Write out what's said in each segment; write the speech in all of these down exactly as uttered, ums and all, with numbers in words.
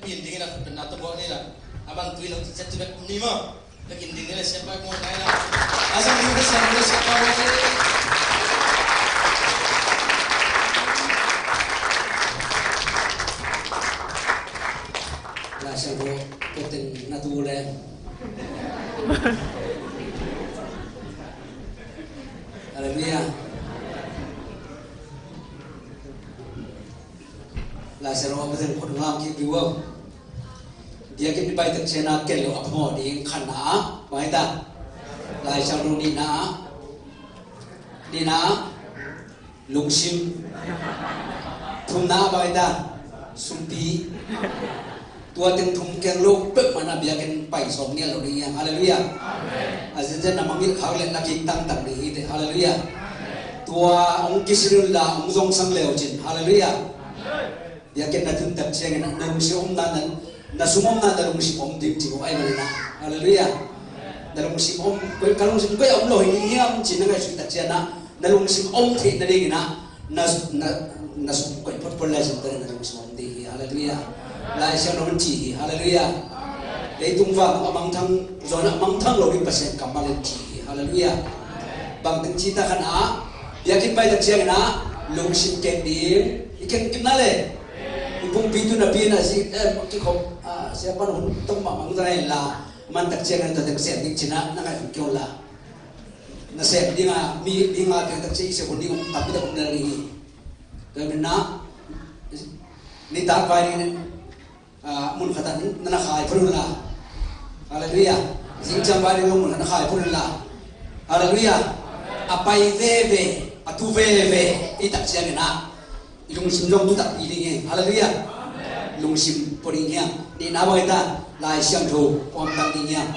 Kin ding in a khut beng na tawh buak ni la. A bang tui lo ci ciat ci bek om ni maw. Bek in ding ni la siapa buak nai la. A zang ding bek siapa buak ni. Lai Siangtho, ko teng na tu le. Hallelujah. Lai Siangtho a bang teng khut ngam kik ding uh. Biakinn i pai tak ciang a ken lo a phamawh ding khatna, bang hi ta. Lai Siangtho nihna, nihna, lungsim. Thumna bang hi ta, sumpi. Tua teng thum keng lo peuhmah na biakinn pai sawm ngiat lo ding hiam. Hallelujah. A zenzen na mangngilh khak le na kik tangtang ding hi teh. Hallelujah. Tua hong kisil un la hong zongsang le uh cin. Hallelujah. Biakinn na tun tak ciangin na lungsim omna, na, na sum omna na lungsim om ding ci uh ahi manin ah. Hallelujah. Na lungsim om, koi, ka lungsim koi ah om lo hi ding hiam ci na ngaihsut tak ciangin ah, na lungsim om theih nadingin ah, na, na, na sum koi photphot lai sum tawh na lungsim om ding hi. Hallelujah. Lai Siangtho in ci hi. Hallelujah. Leitung vang a mangthang, zawn a mangthang lo ding Pasian kammal in ci hi. Hallelujah. Bang teng ci ta khan ah, biakinn pai tak ciangin ah, lungsim keng ding, i keng kipna le. I pumpi tu napi in a zi, eh, kikhop, ah, siapa hun tong mah mang ta in la, man tak ciangin tua teng sem ding cin ah, na ngaihsun kei un la. Na sem ding a, mi, mi nga piang tak ciang i sem hun ding um, tampi tak um lel ding hi. Tua manin ah, nitak vai ding in, ah, mun khat ah na na khai phot un la. Hallelujah. Zingciang vai ding lo mun khat na khai phot un la. Hallelujah. A pai veve, a tu veve, i tak ciangin ah, i lungsim zong tu takpi ding hi. Hallelujah. Lungsim pua ding hiam. Nihna bang hi ta, Lai Siangtho puamtang ding hiam.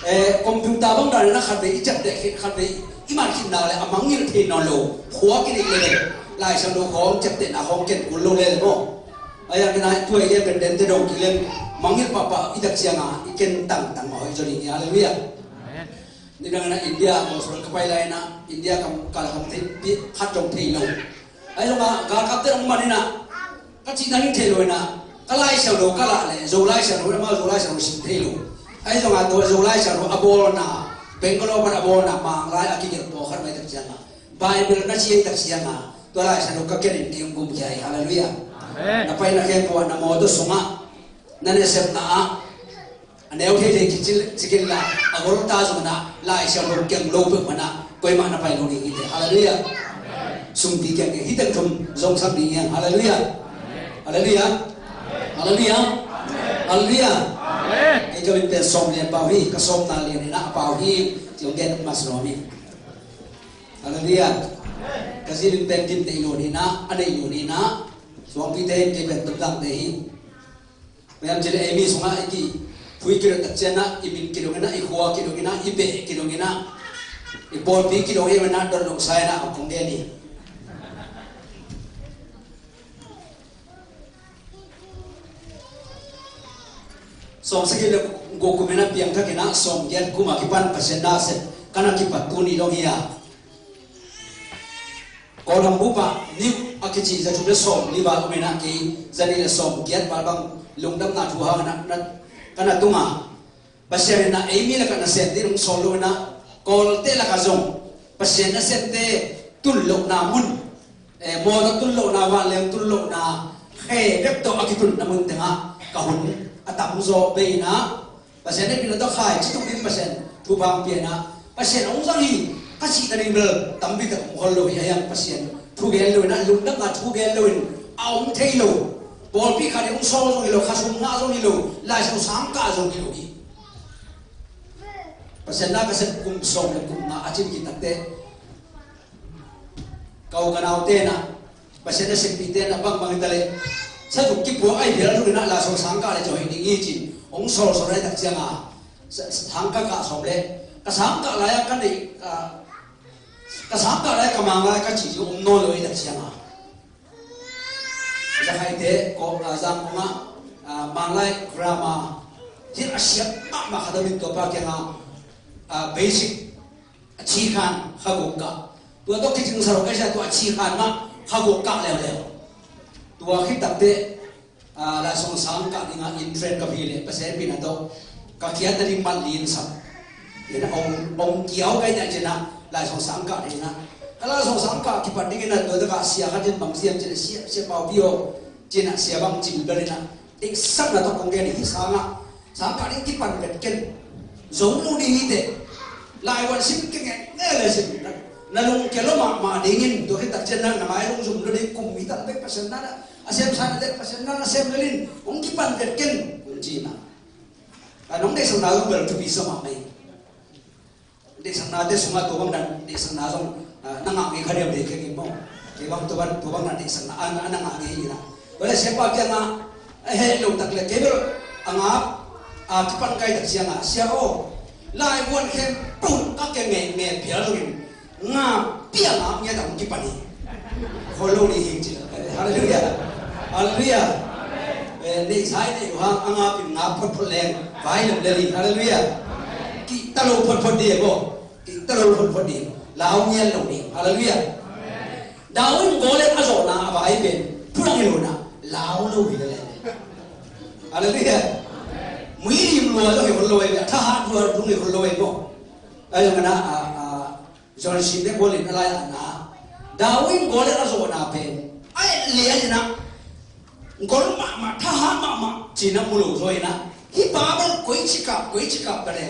Eh, computer bang dan in ah khatvei i ciapteh khit, khatvei i man khit nak leh a mangngilh thei nawn lo. Khua kidik leh Lai Siangtho khawng ciaptehna khawng ken kul lo lel maw. Ahi hangin ah tua i lian pen dente dong kik leng mangngilh pahpah i tak ciang a i ken tangtang mah hoih zaw ding hi. Hallelujah. Amen. Nidang in ah India, Mawsawng ka pai lai in ah India kam, ka la kam thei, pi, khat zong thei lo. Ahi zong ah galkapte hong man in ah ka cihna ding thei lo in ah ka Lai Siangtho ka lah leh Zolai Siangtho, amau Zolai Siangtho sim thei lo. Ahi zong ah tua Zolai Siangtho a bawlna, Bangalore pan a bawlna Manglai a kigelh pawlkhat mah i tak ciang a Bible na ci a i tak ciang a, tua Lai Siangtho ka ken in kei hong gum khia hi. Hallelujah. Amen. Na paina khempeuh ah, na mawtaw sungah, na nasepna ah, a neu theithei kici, ci kei la, a golta zong na Lai Siangtho keng lo peuhmah na, koimah na pai lo ding hi teh. Hallelujah. Sumpi keng keng hi teng thum zong sam ding hiam. Hallelujah. Hallelujah. Hallelujah. Hallelujah. Amen. Kei ka min pen Sawm Lian Pau hi, ka sawmna lian in ah a pau hi, ci hong gen mah si lo mi. Hallelujah. Ka zi min pen Kim Nei Lun hi na, a Nei Lun hi na. Suangpite in kei pen Tum Dang te hi. Mayam cil ei mi sungah i kipui kidong tak ciang ah, i min kidong in ah, i khua kidong in ah, i beh kidong in ah, i pawlpi kidong in ah, don long sa in ah, a kong gen hi. Sawm sagih le guk kum in a piangthak in a sawm giat kum a kipan Pasian na sem ka na kipat tuni dong hi a. Kawlgam bup ah New a kici za thum le sawm li val om in a, kei za nih le sawm giat val bang lungdamna thu hang in a, na, ka na tung a. Pasian in a ei mi lakah nasem ding hong sawl lo in a, Kawlte lakah zong Pasian nasemte tun lohna mun, eh, mawtaw tun lohna, vanleng tun lohna, khe bek tawh a kitun na mun tengah ka hun a tamzaw bei in a, Pasian hehpihna tawh khaici tung ding Pasian thupha hong pia in a, Pasian hong zang hi ka cih nading bel tampi tak om khol lo hi. A hiang Pasian thu gen lo in a, lungdamna thu gen lo in a om thei lo. Pawlpi khat in hong sawl zong hi lo, khasum ngah zong hi lo, Lai Siangtho sang kah zong hi lo hi. Pasian na ka sep kum sawm le kum nga a cin kitakteh, ka u ka naute na, Pasian na sepite na bangbang hi ta leh, sa zuk kipuak ai phial zong hi na, Lai Siangtho sang kah le cawh hi ding hi cin hong sawlsawl lai tak ciang a, sa, sang ka kah sawm le, ka sang kah lai a ka neih, ka, ka sang kah lai ka mang lai ka cih zong om nawn lo hi tak ciang a. Zakhaite, ko, ah, Zangkong ah, ah, Manglai grammar, hih a siap mahmah khat a min tua pa kiangah, ah, basic, a chikhan kha guk kah. Tua tawh kicing sa lo kai sia, tua a chikhan mah kha guk kah leuleu. Tua khit takteh, Ah, Laisong sang kah dingah in train ka hi leh Pasian min a tawh ka kiat nading man lin sak. Ina ong, ong kiau kai nia cina Laisong sang kah dingah. Ka Laisong sang kah kipan dingin a tua takah sia khat in bang siam cina sia, sia pau pio cina sia bang cim bel ina. Dik sang na tawh kong gen hi sangah. Sang kah ding kipan vet ken. Zong lu ding hi te. Lai wan sim kenge nge le sim. Na lung kia lo mahmah dingin tua khit tak cian na, na mai lung zum lo ding kum hi tak bek Pasian na na. A sem sa na dek Pasian na na sem lelin hong kipan vet ken hong ci na. A nong deihsakna zong bel thupi sa mah mai. Deihsaknate sungah tua bang dan deihsakna zong, ah, na ngah ngei kha diam dei keng in maw. Kei bang tua bang, tua bang na deihsakna a, a na ngah ngei hi na. Tua le siapa kiangah a heh lo tak le kei bel a ngap, a kipan kai tak ciangah sia aw. Lai vuan khempeuh ka kenge nge pial lo in. Nga piang a ngiat a hong kipan hi. Khol lo ni hi ci. Halleluiah. Halleluiah. Eh, nei sai nei uh hang a nga pin nga photphot leng vai lem lel hi. Halleluiah. Kihta lo photphot ding maw. Kihta lo photphot ding. Lau ngiat lo ding. Halleluiah. David in Goliath a zawhna a vai pen phulak hi lo na. Lau lo hi lel. Halleluiah. Muilim lua lo hi hol lo hi. A thahat lua lo hi hol lo hi maw. Ai lo na a, a, John Sinde Goliath a lai a na. David in Goliath a zawhna pen a et lian ina. Gol mahmah, thahat mahmah cina mu lo zaw ina. Hi pa bel koi cikap, koi cikap bel e.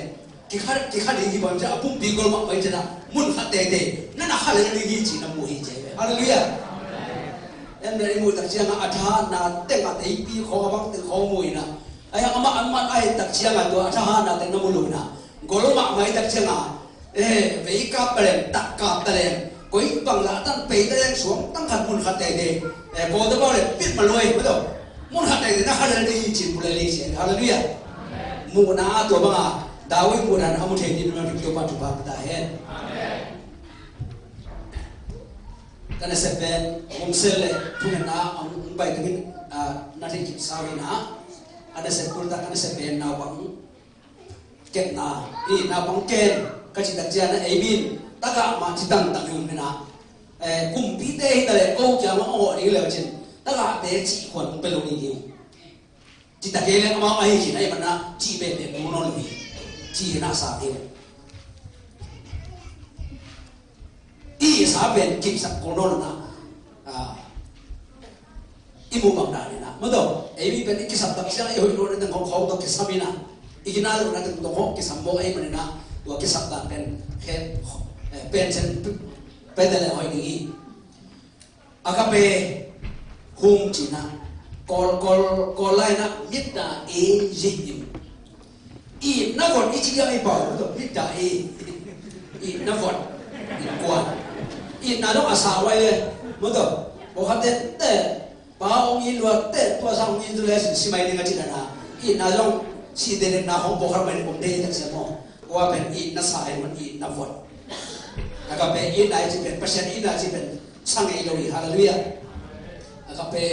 Kikha, kikha ding hi bang cia a pumpi gol mahmah cina mun khat tete. Na na kha lel ding hi cina mu hi ce. Halleluiah. Em le i mu tak cianga a thahatna teng a teipi khawng a bang teng khawng mu ina. Ai amah, amah a et tak cianga tua a thahatna teng na mu lo ina. Gol mahmah i tak cianga. Eh, vei kap taleng, tak kap taleng, koi bang lah tan pei taleng suang tang khat mun khat tete. Eh, ko ta bau le pit ma luai, betul. Mun khat tete na khat le ni cin pulai le cin. Halleluiah. Muhna a tua banga David muhna a mu thei ni na rik tua pa tu pa ta hen. Kana sepen, hong sel le, tu na, ang bai tengin, ah, na thei kip sawi na. Ana sepul ta kana sepen na bang. Kepna, i naupang ken ka cih tak ciangin ei min takah mah ci tangtang i um hi na. Eh, kumpite hi ta leh ko kiangah hong hawh ding leu cin takah te cih khuan hong pia lo ding hi uh. Cih tak kei leh amau ahi cin ahi mana cih peuhpeuh mu nawn lo hi. Cih hi na sa hi uh. I sa pen kipsak ko nawn lo na. Ah, i mu bang dan ina. Maw taw, ei mi pen i kisam tak ciang i hoih lo na teng khawng khawng tawh kisam ina. I gina lo na teng tawh khawng kisam mawk ei man ina. Tua kisam dan pen khe, eh, pen sen pen le hoih ding i. Agape hum cina. Kol, kol, kol lai na mit na e zi im. Itna vot i ci a i pau, maw taw, itna i, itna vot, itkuan. Itna zong a sa vai e, maw taw, pawlkhat te, te, pa hong it lua te, tua sa hong it lua sin si mai ding a ci na na. Itna zong si te na hong pawlkhat mai ding om te i tak sia maw. Kua pen itna sa i maw, itna vot. Agape itna i ci pen, Pasian itna i ci pen, sa ngei lo i, halleluiah. Agape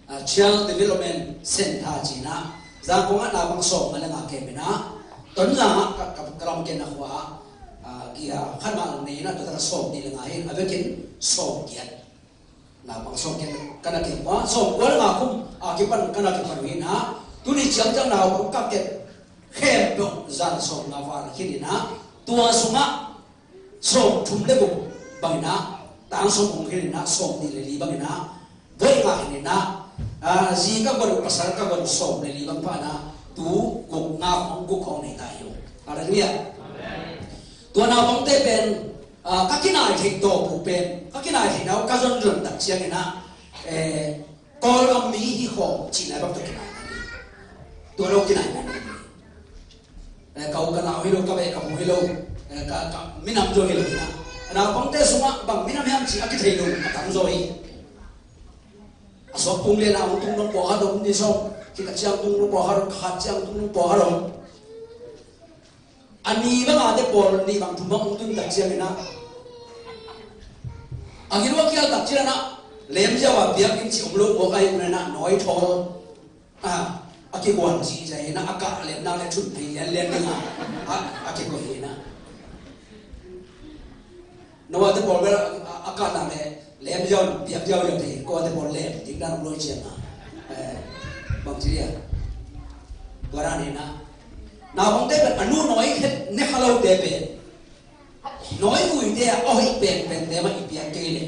Ah, Child Development Center cina, Zangkong ah naupang sawm nga le nga kem ina, Tonzang ah ka, ka, ka lam ken a khua, ah, gia khat mah nei ina, tua taka sawm nih le nga hi, a vekin sawm giat. Naupang sawm giat ka na kem khua, sawm kua le nga kum a kipan ka na kipan hi ina, tuni ciangciang naupang ka kem khempeuh zan sawm nga val khin ina, tua sungah sawm thum le guk bangin ah, tang sawm hong khin in ah, sawm nih le li bangin ah, voi nga khin in ah, ah, zi ka guan uh, pasal ka guan uh, sawm le li bang pha in ah, tu guk nga hong guk hong nei ta hi uh. Halleluiah. Tua naupangte pen, ah, ka kinai theih tawp uh pen, ka kinai theihna uh ka zonzon tak ciangin ah, eh, Kawlgam mi hi khawm cihna bang tua kinai na ni. Tua lo kinai na ni. Eh, ka u ka nau hi lo, ka beh ka bu hi lo. Eh, ka, ka minam zaw hi lo hi na. Naupangte sungah bang minam hiam cih a kithei lo a tam zaw hi. A suak tung lian a hong tung nong pawlkhat om ni sawm. Khit a ciang tung nong pawlkhat om, khat ciang tung nong pawlkhat om. A ni banga te pawl nih bang thum bang hong tun tak ciangin ah, a gil uh a kial tak ciangin ah, lemziau a biakinn cih om lo mawk ahih manin ah, nawi thawl, ah, a kikuan cih ciangin ah, a kah lemna le thun thei lianlian ding a, a, a kikuan hi na. Noah te pawl bel a, a, a kahna le lemziau, biakziau ziau thei, kua te pawl lem ding dan om lo ciang a. Eh, Ci dia. Tua dan in ah, naupangte pen a nu nawi khet ne kha lote pen nawi vuite ah a hoih penpente mah i piak kei leh,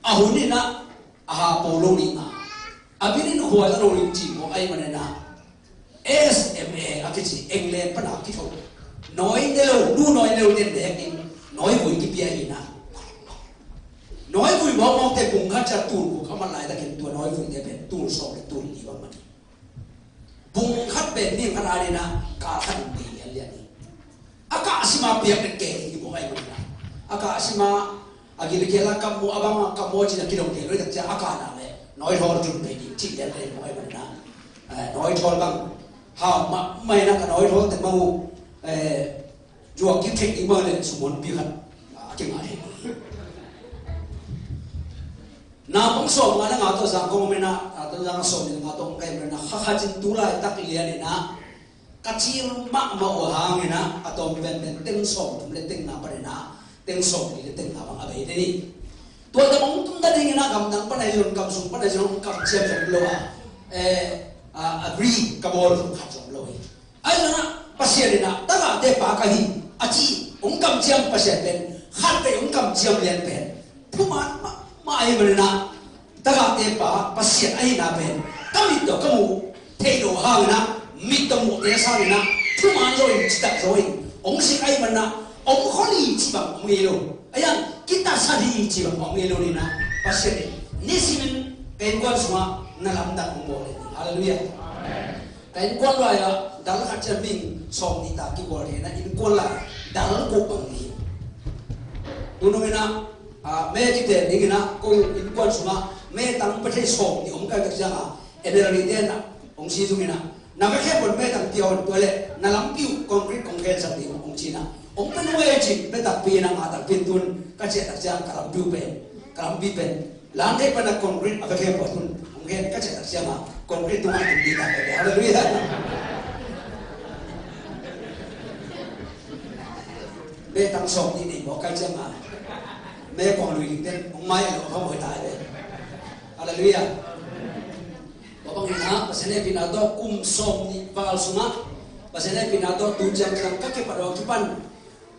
a hun in ah a ha po lo ding a, a bil in khuaza lo ding ci mawk ahih manin ah, S M A a kici England pan a kitho, nawi ne lo, nu nawi ne lo ten dek in nawi vui kipia in ah, nawi vui mawkmawkte bung khat ciang tul guk a man laitakin tua nawi vuite pen tul sawm le tul li bang man hi. Bung khat pen ni khat a ding in ah kal khat in bei lianlian hi. A kah sima piak den kei hi bawk ahih manin ah, a kah sima a gilkial a kam mu, a bang a kam mu ci-in a kidong kei lo hi tak ciang a kah na leh nawi thawl tun bei ding cih lian kei bawk ahih manin ah, eh, nawi thawl bang hau mahmah in ah ka nawi thawl teng bang uh, eh, zuak kik theih ding bang leh sum honpi khat a kingah thei. Naupang sawmnga le nga tawh zang kong om in ah, a tawh zang a sawmli le nga tawh kong kai om in ah, kha khat in tu laitak lian in ah ka cil mahmah uh a hang in ah, a tawm penpen teng sawmthum le teng nga pan in ah teng sawmli le teng nga bang a bei den hi. Tua tawh hong tung ta ding in ah, gamdang pan ahi zong, gamsung pan ahi zong, kamciam zong lo a, eh, a, agree ka bawl zong khat zong lo hi. Ahi zongin ah Pasian in ah tagahte pa ka hi a ci hong kamciam Pasian pen, khatvei hong kamciam lian pen thuman mahmah ahih manin ah, tagahte pa Pasian ahihna pen ka mit tawh ka muh theih loh hangin ah, mit tawh muhte sangin ah thuman zaw in, citak zaw in hong sik ahih manin ah, om khol hi cih bang om ngei lo. Ahi zongin kitaksan hi cih bang om ngei lo in ah, Pasian in nisimin ka innkuan sungah na lamdang hong bawl hi. Halleluiah. Ka innkuan lai-ah dal khat ciang mihing sawmnih ta kigual hi in ah, innkuan lai dal guk bang hi. Tunung in ah, ah, me kiten ding in ah, ko innkuan sungah me tang pia thei sawmnih om ka hi tak ciangin ah, N L D te in ah hong si zong in ah, na ka khe pon me tang pia hon, tua leh na lampi uh concrete kong khensak ding hong ci in ah, hong pia nuai ci, pia takpi in ah, ngah takpi in, tun ka ciah tak ciang ka lampi uh pen, ka lampi pen Lanthei pan a concrete a bia khem pua tun, hong khem ka ciah tak ciangin ah concrete tungah tung ding ta. Halleluiah. Me tang sawmnih nei mawk ka hih ciangin ah, me kuang lui ding ten hong mai lo, hong hoih ta ve. Halleluiah. Tua bangin ah Pasian hehpihna tawh kum sawmnih val sungah Pasian hehpihna tawh tu ciangciang ka kipat uh a kipan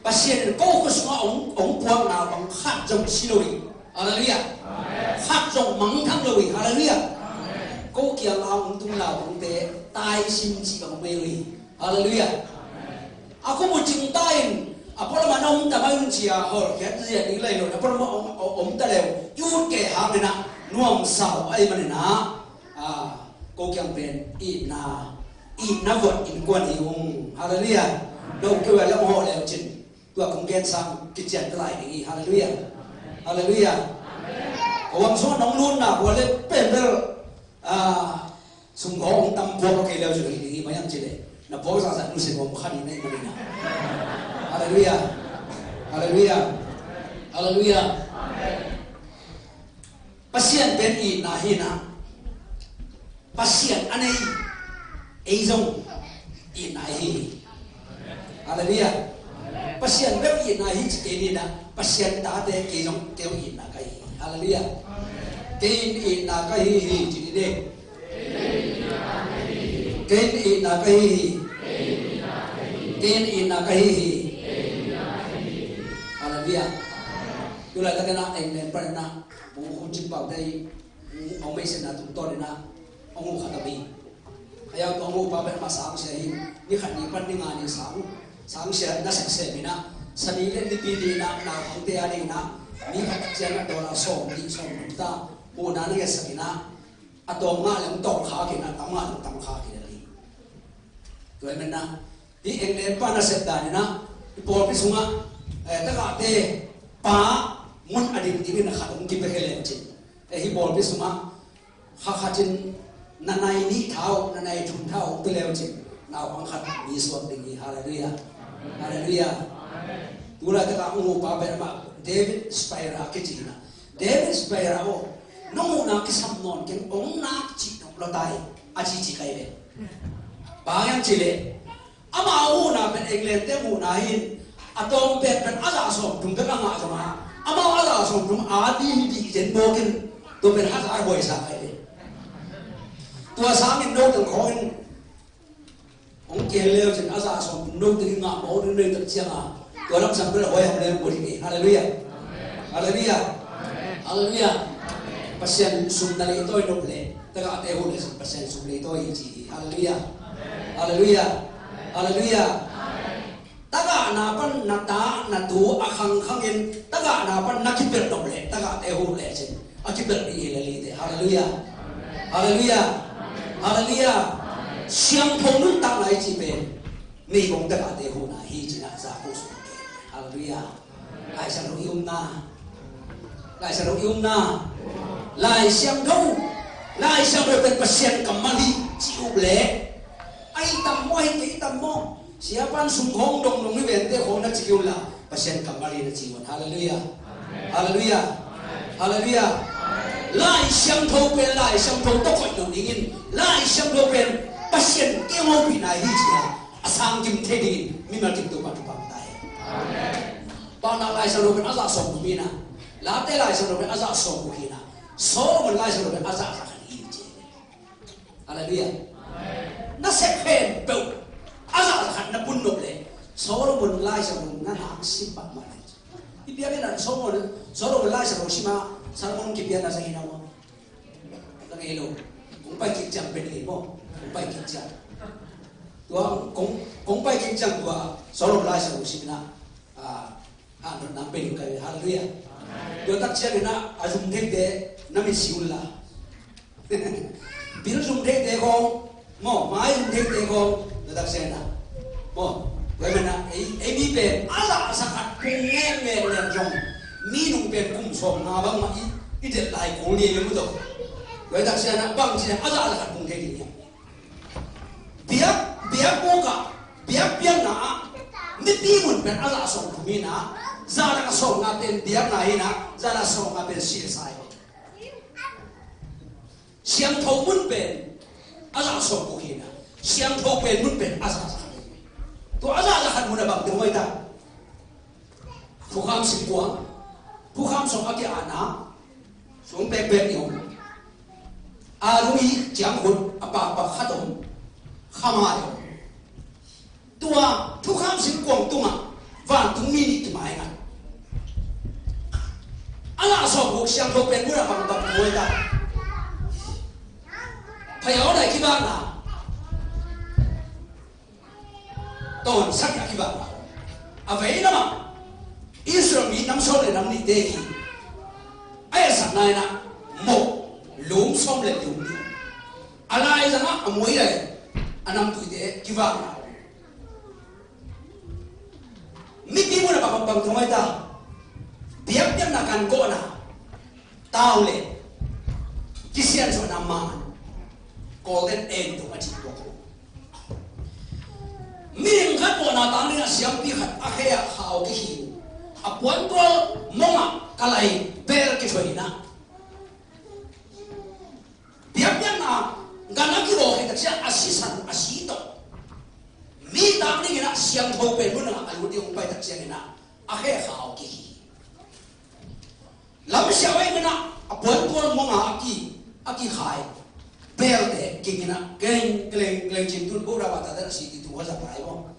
Pasian in ko khua sungah hong, hong puakna bang khat zong si lo hi. Halleluiah. Khat zong mangthang lo hi. Halleluiah. Ko kiangah hong tung naupangte taisim cih bang om ngei lo hi. Halleluiah. A kum uh cing ta in, a pualamah na om ta mah un ci-a hawlkhiat zia ding lai lo in, a pualamah om, om, om ta leh uh, i ut kei hangin ah nuamsa uh ahih manin ah, ah, ko kiang pen itna, itna vuat innkuan hi ung. Halleluiah. No keu a lam hawh leu cin, tua kong gen sang kician ta lai ding hi. Halleluiah. Halleluiah. Ko hong sung nong lutna kua le pen bel, ah, sung hong tam puak lo kei leu cin hi ding hi, bang hiam cih leh na puak zahzah nusia nuam kha ding na hih manin ah. Halleluiah. Halleluiah. Halleluiah. Pasian pen itna hi in ah, Pasian a nei ei zong itna i hi hi. Halleluiah. Pasian bek itna hi ci kei ni in ah, Pasian tate kei zong kei itna ka hi hi. Halleluiah. Kei in itna ka hi hi ci ni. Kei in itna ka hi hi. Kei in itna ka hi hi. Halleluiah. Tu laitakin ah England pan in ah, bu hu cin pau te i, hong meisiatna tungtawn in ah hong hu khat a mi. A yang tua hong hu pa pen amah sangsia hi. Ni khat ni pan ni nga ni sang, sangsia na seksem in ah, Sani le Nipi ni in ah naupangte a ding in ah, ni khat ciang ah dollar sawmnih, sawmthum ta huhna na ngetsak in ah, a tawm ngah leng tawm khak in ah, tam ngah leng tam khak in ah hi. Tua ahih manin ah, hih England pa nasep dan in ah, hih pawlpi sungah, eh, tagahte pa mun a ding dingin a khat hong kipia kei leu cin, eh, hih pawlpi sungah kha khat in na nai nih tha uh, na nai thum tha uh hong pia leu cin, naupang khat mi suak ding hi. Halleluiah. Halleluiah. Tu laitak a hong hu pa pen amah David Spira kici in ah, David Spira aw, nong huhna kisam nawn keng, hong nak cih nong lo tai, a cici kai ve. Bang hiam cih leh, ama huhna pen England te huhna hi in, a tawm pen pen a za sawmthum bek a ngah zong a, amau a za sawmthum a dih dih zen mawk in, tua pen hazard huaisa kai ve. Tu Tua sangin no teng khawng in hong kihel leu cin a zah sawm no teng in ngah mawk ding no i tak cianga tua lam sang bel a huai ham leu kua ding hi. Halleluiah. Halleluiah. Halleluiah. Pasian sum na leitawi nop leh tagahte huh leh cin Pasian sum leitawi hi ci hi. Halleluiah. Halleluiah. Halleluiah. Tagahna pan na ta na tu a khangkhangin tagahna pan na kipelh nop leh tagahte huh leh cin a kipelh ding hi lel hi teh. Halleluiah. Halleluiah. Halleluiah. Siangtho nuntakna i cih pen meigong tagahte huhna hi cin a Jakob sung. Halleluiah. Lai Siangtho i umna. Lai Siangtho i umna. Lai Siangtho. Lai Siangtho pen Pasian kammal hi ci uh leh a hi tam maw, a hi kei tam maw, siapan sung khawng dong dong hi vente khawng na ci kei un la Pasian kammal hi na ci un. Halleluiah. Halleluiah. Halleluiah. Lai Siangtho pen Lai Siangtho tawh koih lo dingin Lai Siangtho pen Pasian kiang hopihna hi ci a a sang kim thei dingin mimal kim Topa thupha ta hi. Amen. Paunak Lai Siangtho pen a zah sawm uh hi na. Late Lai Siangtho pen a zah sawm uh hi na. Solomon Lai Siangtho pen a zah zakhat hi ci. Halleluiah. Amen. Na sep khempeuh a zah zakhat na pun nop leh Solomon Lai Siangtho na nak sim pah mah leh. I biakinn ah Solomon, Solomon Lai Siangtho sim a sermon kipiakna zang hi na maw. Ka ngei lo. Kong pai kik ciang pen ngei maw. Kong pai kik ciang. Tua kong, kong pai kik ciang tua Solomon Lai Siangtho sim na. Ah, han ron nang pen ka. Halleluiah. Tua tak ciang na a zum theite na mit si un la. Bil zum theite khawng maw, mai zum theite khawng na tak ciang na. Maw, tua mana ei, ei mi pen a zah zakhat kung ngen ngen ngen zong mi nung pen kum sawm nga bang mah i, i delh lai kul ni le mu tawh. Tua tak ciang na bang ci na a zah zakhat kung thei ding hiam. Biak, biak buk ah, biak piakna ah mipi mun pen a zah sawm thum hi na, zah le a sawm nga pen biakna hi na, zah le a sawm nga pen silsa hi. Siangtho mun pen a zah sawm buk hi na, siangtho pen mun pen a zah zakhat. Tua a zah zakhat mun a bang teng hoi ta. Thukham singkuang, thukham sawm a ki-ana, sung pekpek ni om. A lung i ciang khut a pakpak khat om, khamai om. Tua thukham singkuang tungah vantung mi nih kimai ngat. A zah sawm buk siangtho pen mun a bang bang muai ta. Phayau dai kibakna. Tawnsak a kibakna. A vei lamah Israel mi nam sawm le nam nihte hi. A etsakna in ah moh lum sawm le lum nih. A laizang ah a muai lai a namtuite kibakna. Mipi mun a bang bang thong ai ta. Biakpiakna kan kawhna. Tau le kisiansuahna man Golden Age tung a cih tua ko. Mihing khat mawhna tang dingah siampi khat a khe ah khau kikhin uh. A puantual mongah kalai bel kithuaina. Biakpiakna gan a kibawl khit takciang a sisan a si tawh mi tang dingin ah siangtho pen mun ah a lut ding hong pai takciangin ah a khe khau kikhin. Lamsiau ei mana a puantual mongah a ki, a kikhai belte kingin ah kleng kleng kleng cin tun bo raba ta dan a si ti tu haza pai bo.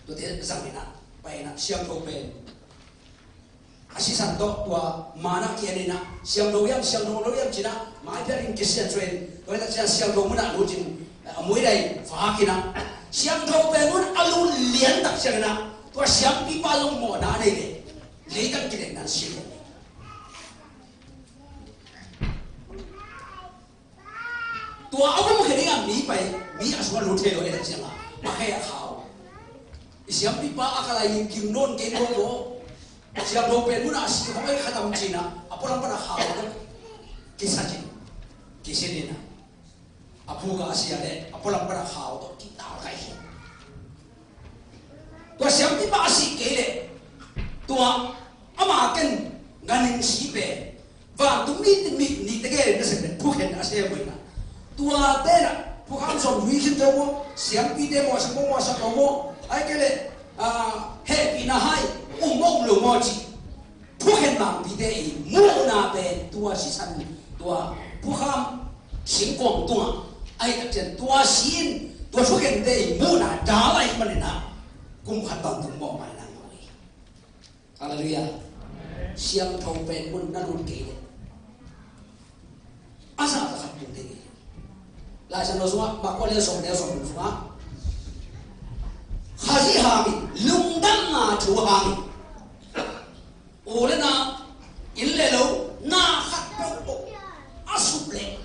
Tute zangin ah pai in ah siangtho pen a sisan tawh tua man ah ki-en in ah siangtho hiam siangtho lo hiam cin ah mai piakin kisian suain tua in ah siangtho mun ah lut cin a muidai fak in ah siangtho pen mun a lut lian takciangin ah tua siampipa zong mawhna a nei le leitan kilen nan si. Tua a gum khe ding a mi pai mi a sung a lut thei lo e tak ciang a a khe a khau. I siampipa a ka lai lim kim nawn kei nawn lo. Siangtho pen mun a si hong ei khatam cin a a pualam pan a khau lo. Kisa cin kisin in a a phuk a a si a le a pualam pan a khau tawh kital kai hi. Tua siampipa a sih kei leh tua ama ken ganhing si pen vantung mi, mi, nihte gel in nasem pen thukhen a sem uh hi na. Tua tenah thukham sawm zui khin zo maw, siampite maw, a sak maw, maw, a sak lo maw, ahih kei leh hehpihna hai um maw, um lo maw cih thukhen mangpite i muhna pen tua sisan, tua thukham singkuang tungah Ahi tak ciang tua sin, tua thugente i muhna dal ahih manin ah kum khat bang tung mawh mai nang mawh hi. Halleluiah. Siangtho pen mun na lut kei leh a za khat tung ding hi. Lai Siangtho sungah, Marka lian sawm, neu sawm sungah, Khazih hangin, lungdamna thu hangin, u le nau, inn le lo, na khat peuhpeuh a sup leh,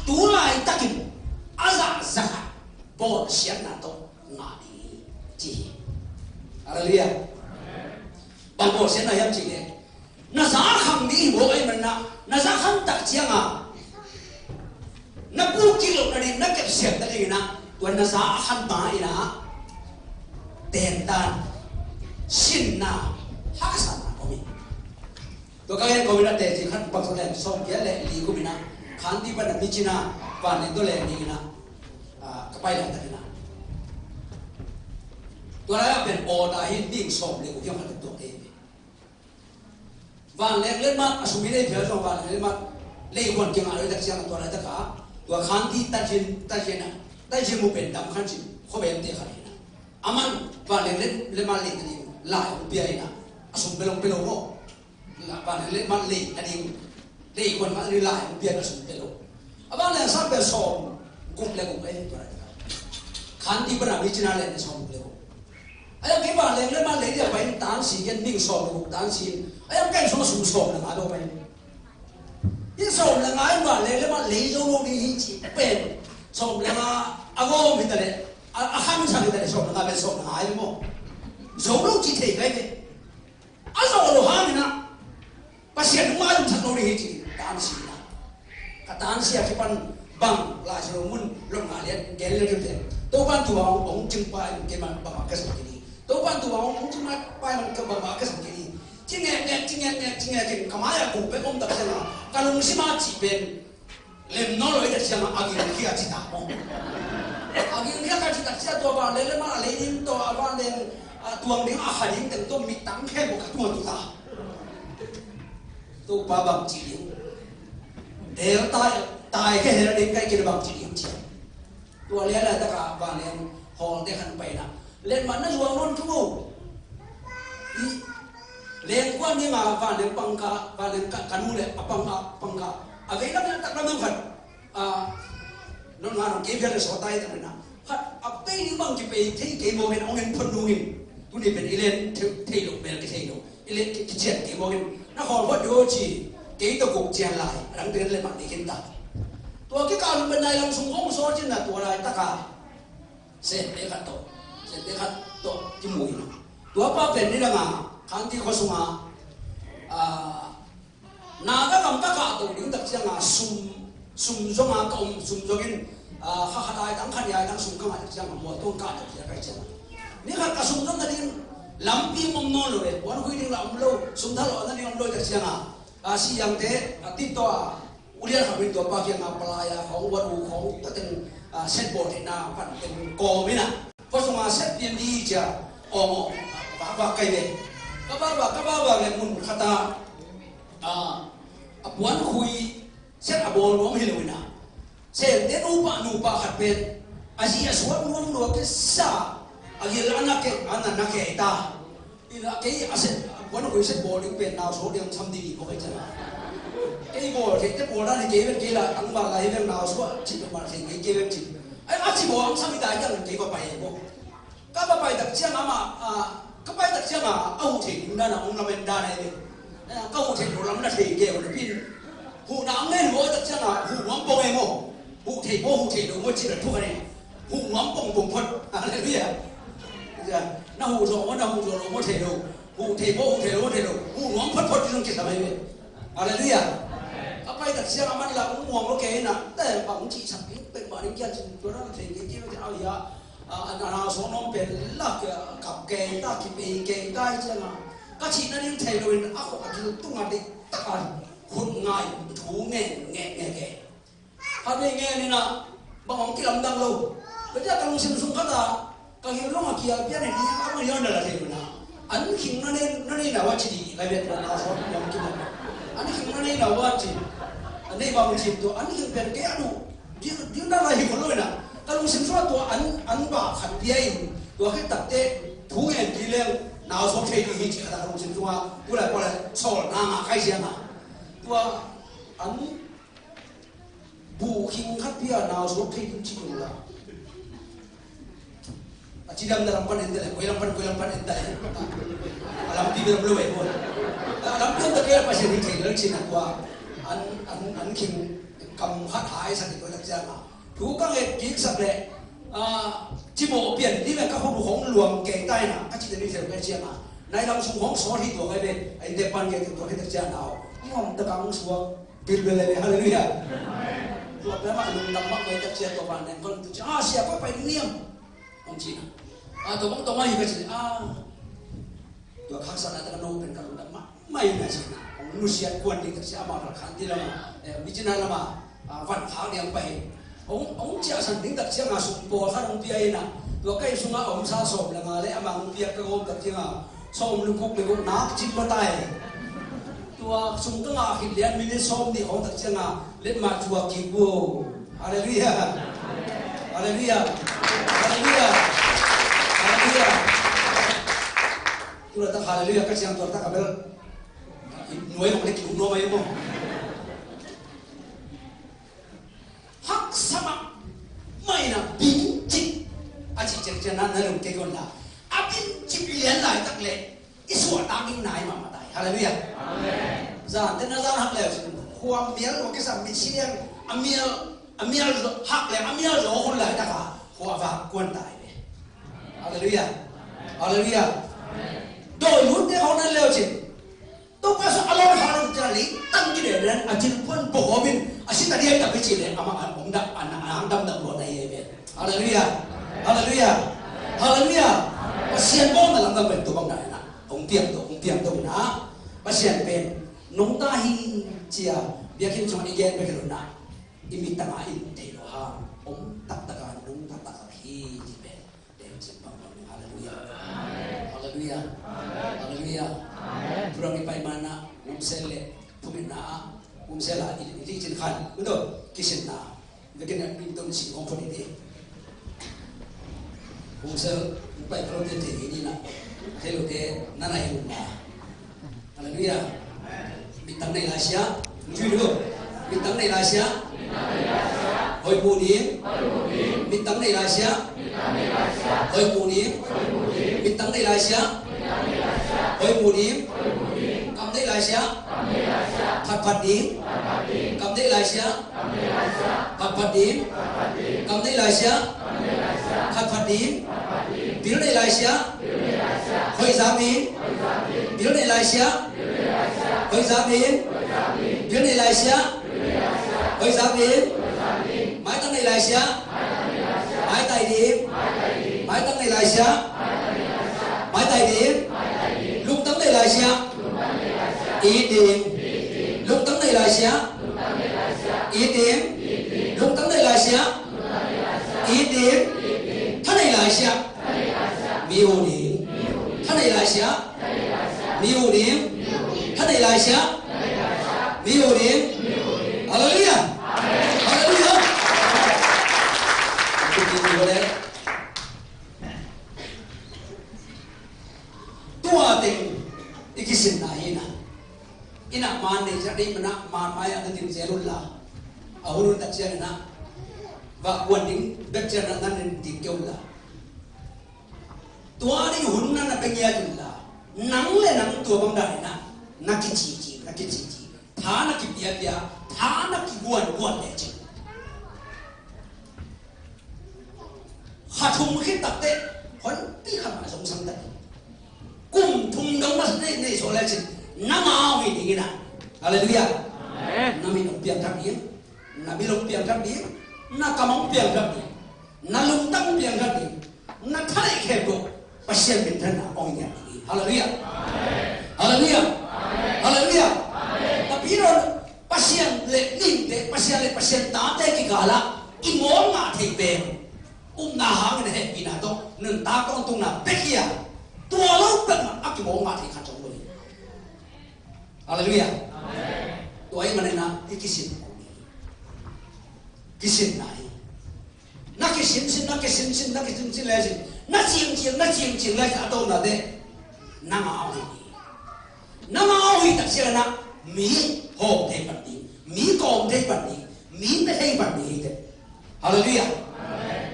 tu laitakin a za za khat bawlsiatna tawh ngah ding hi, ci hi. Halleluiah. Bang bawlsiatna hiam cih leh, na za a khang ding hi mawk ahih manin ah, na za a khang tak ciangin ah, na puk kik loh nading, na kepsiat nadingin ah, tua na za a khang ma-in ah, tentan, sinna, haksatna om hi. Tua ka gen kawmin ah teci khat bang sak leng sawmgiat le li kum in ah, Khanti pan a micina vanleng tawh leng dingin ah, ah, ka pai laitakin ah, tua lai-ah pen aw ta hi, ning sawm le guk hiam khat tuak kei hi. Vanleng letmat a sum i lei phial zong vanleng letmat lei huan kingah lo i tak ciang a, tua laitak a, tua Khanti Tajin, Tajin a, Tajin mu pen dam khan cin khuabemte khat hi na. Aman vanleng let, letmat lei nading lai hong pia hi na. A sum bel hong pia lo maw. La, vanleng letmat lei nading, lei huan mah nading lai hong pia na, sum pia lo. A vanleng sang pen sawm guk le guk ahi, tua laitak a. Khanti pan a micina leng sawm guk le guk. A yang kei vanleng letmat lei dia pai in tansi gen, ning sawm le guk tansi in. A yang pen sung sum sawm le nga lo pai in. Hih sawm le nga in vanleng letmat lei zo lo ding hi cih pen, sawm le nga a gawm hi ta leh, a, a khansang hi ta leh, sawm le nga pen sawm le nga hi maw. Zo lo cih thei kai ve. A zo lo hangin ah, Pasian hong maizumsak lo ding hi ci, tansi na. Ka tansi a kipan bang, Lai Siangtho mun, Lawmnga lian gen le ding te. Topa'n tua hong, hong cing pai in keimah bangmah ka zang kei ding. Topa'n tua hong, hong cing pai in keimah bangmah ka zang kei ding. Ci ngekngek, ci ngekngek, ci ngekngek in ka mai-ah kuk bek om tak ciangin ah, ka lungsim ah cih pen lem nawn lo i tak ciangin a gingkhia ci ta maw. A gingkhia ka ci tak ciang tua vanleng letmat a lei ding tawh, a vanleng, a tuang ding a kha ding teng tawh mittang khempeuh ka tung a tu ta. Topa bang ci ding. Del tai, tai ka hel ding kai kei bang ci ding ci. Tua leh laitak a vanleng hawlte khan pai na. Letmat na zuang nawn thu. Lengkuan ding a vanleng pangkah, vanleng ka, ka nu le a pangkah, pangkah. A vei lam le a tak lam khat. A, non nga nong kei vial le sawtai tak na. Khat, a pei ding bang kipei thei kei mawk in, hong en phot nungin. Tuni pen i len thei, thei lo, mel kithei lo. I len ki, kician kei mawk in. Na khawl phot ding aw ci, kei tawh kuk cian lai. A dang pen letmat nei khin ta. Tua kikal pen nai lam sung hong sawl cin na, tua laitak a Sente khat tawh, Sente khat tawh kimu hi. Tua pa pen nidang a Khanti khua sungah, ah, Naga gam ka kahto ding tak ciangin sum, sum zong a ka om, sum zongin, ah, kha khat ai tang, kha nih ai tang sum ka ngah tak ciangin mual tuang kahto ding a ka hi ciangin. Ni khat ka sum zong nading lampi om nawn lo e, puan khui ding la om lo, sum thalawh nading om lo tak ciangin, ah, siangte, ah, tip tawh a, ulian khat in tua pa kiangah palai a khawng, wat uh khawng, tua teng, ah, set bawl theihna pan teng kawm in a. Khua sungah set pian ding hi ci a, aw, aw, vakvak kai ve. Ka vakvak, ka vakvak le mun khat ah, ah, a puan khui set a bawl nuam hi lo in a. Sente nupa, nupa khat pen a zi a suak nuam lua kisa, a gil a na kei, a na na kei ta. Ina kei a set, a puan a khui set bawl ding pen nau suak ding sam ding hi ko kei ciang a. Kei bawl, kei te bawl dan hi kei vet kei la, tangval lai hi ven nau suak, cih pen mal kei kei vet cih. Ai, a ci bawl ang sam hi ta hi ang kei va pai ko. Ka va pai tak ciang amah, a, ka pai tak ciang a, a huh theih ding dan a hong lamen dan ahi ve. Ka huh theih loh lam na thei kei uh na pi in. Huhna ang nen maw tak ciang a, huh nuam pong e maw. Huh theih maw, huh theih lo maw cih na thuk a ni. Huh nuam pong pong phot. Halleluiah. Na huh zawh maw, na huh zawh lo maw thei lo. Huh theih maw, huh theih lo maw thei lo. Huh nuam phot phot ding zong kisam ahi ve. Halleluiah. Ka pai tak ciang a man la hong muang lo kei na. Te bang cih sak ding pek mah ding kian cin tua na thei kei kei mah cin au hia. A, a, a, sawm nawm pen la, ka, kap kei ta, kipei kei ta hi ciang a. Ka cih nading thei lo in a khua a gil tung a dik tak a khut ngai thu ngen, ngen, ngen, ngen. Khat vei ngen in a, bang hong kilamdang lo. Bia ka lungsim sung khat a, ka gil long a kial pian in a, a bang hian da la thei lo na. An khing na nei, na nei na wa ci di, ka vet na na sawm nawm ki na. An khing na nei na wa ci. An nei bang ci tu, an khing pen kei a duh. Dil, dil na lai hi khol lo ina. Ka lungsim sungah tua an, an ba khat pia in, tua khit takteh thu ngen kik leng nau suak thei ding hi ci khat a ka lungsim sungah tu lai pua lai sawlna ngah kai ciang a, tua an buh khing khat pia nau suak thei ding ci ding la. A cidamna lam pan en ta leh, koi lam pan, koi lam pan en ta leh, a lampi bel om lo eh, maw. A lampi om ta kei leh Pasian hi thei lel cin a tua an, an, an khing kam khat hai sak hi tua tak ciang a, thu ka nget kik sak leh, a, cimawh pian ni ve, ka hun hong luang kei ta ina, ka cih teh ni thei kei ciang a, nai lam sung hong sawt hi tua kei ve, a innte pan kei tua kei tak ciang a, i om ta kang suak bilbel le, halleluiah. Tua pia mah lungdam mah kei tak ciang tua van neng kon tu ciang a, sia koi pai ding niam. Hong ci na. A, tua bang tong ahi ka ci na. A, tua khaksa na ta ka no pen ka lungdam mah mah hi na ci na. Hong nusiat kuan ding tak sia amah kal khan ti lama, eh, mi ci na lama, a, van khak diang pai. Hong, hong ciah san ding tak sia nga sum pawl khat hong pia hi na. Tua kai sunga om sa sawm le nga le ama hong pia ka gawm tak sia nga sawm le guk le guk nak cin lo tai. Tua sum ka ngah khit lian minit sawm nih khawng tak ciang a let mah tua kik uh. Halleluiah. Halleluiah. Halleluiah. Halleluiah. Tua tak halleluiah ka ciang tua tak a bel nuai hong le ki um nuam ai maw. Haksa mahmah in a bincip a cih ciangciang na na lungkia kei un la, a bincip lian laitak leh i suahtak ding nai mahmah ta hi. Halleluiah. Amen. Zan te na zan hak leh khuamial lua kisam mi siang a mial, a mial hak leh a mial zaw hun laitak a khua vak kuan ta hi ve. Halleluiah. Halleluiah. Dawi lut te khawng na leu cin Topa Jesu a lawng kha lo ciang lei tang kidem lian a cin puan pawh kawmin a si ta diai tak pi ci leh amah a hong dam, a na, a hong dam dam lua na hi ei ve. Halleluiah. Halleluiah. Halleluiah. Pasian bawng na lam dam pen tua bang na hi na. Hong piang to, hong piang to na. Pasian pen nong ta hi cia biakinn sungah i gen bek hi lo na. I mit tangah i mu thei lo hang om taktak a nong taktak hi ci pen. Halleluiah. Halleluiah. Halleluiah. Thudang i pai mana, umsel le, thumitna, umsel a, i, i licin khan. Udo, kisinna. Vekin a, pinton si, ong pon ite. Umsel, pai palo te te ni na. Helo te, nana hilna. Halleluiah. Mittang nei laisia. Cui dulu. Mittang nei laisia. Hoih mu ding. Mittang nei laisia. Hoih mu ding. Mittang nei laisia. Hoih mu ding. Kam nei laisia. Phatphat ding. Kam nei laisia. Phatphat ding. Kam nei laisia. Phatphat ding. Bil nei laisia. Hoih zak ding. Bil nei laisia. Hoih zak ding. Bil nei laisia. Hoih zak ding. Maitang nei laisia. Maitai ding. Maitang nei laisia. Maitai ding. Lungtang nei laisia. It ding. Lungtang nei laisia. It ding. Lungtang nei laisia. It ding. Tha nei laisia. Mi hu ding. Tha nei laisia. Mi hu ding. Tha nei laisia. Mi hu ding. Halleluiah. Halleluiah. Tua teng i kisinna hi na. Ina man nei ciang dei mana man mai a na dim zel un la. A hun un tak ciang ina va kuan ding bek ciang na nan dim kei un la. Tua ding hun na na pe ngiat un la. Nang le nang tua bang dan ina na kicici, na kicici. Tha na kipiapia, tha na kiguanguan le cin. Kha thum khit takteh honpi khat mah zong sang ta hi. Kum thum dong mah nei, nei suak lecin nangmah hong hi ding hi na. Halleluiah. Amen. Na mit hong piangthak ding, na bil hong piangthak ding, na kam hong piangthak ding, na lungtang hong piangthak ding, na thaneih khempeuh Pasian minthanna hong hi ding hi. Halleluiah. Halleluiah. Halleluiah. Ka pi lo Pasian le ninte, Pasian le Pasian tate kikal ah i ngawl ngah theih pen upna hangin a hehpihna tawh nuntak tawh tukna pek hi a, tua lo pek mah a kimawl ngah theih khat zong lo hi. Halleluiah. Tua ahih manin ah i kisin kisinna hi. Na kisinsin, na kisinsin, na kisinsin le sin, na ciangciang, na ciangciang le sin, a tawpna teh na ngau hi. Na ngau hi tak ciangin ah mi hawm thei pan ding, mi kawm thei pan ding, mi pia thei pan ding hi teh. Halleluiah.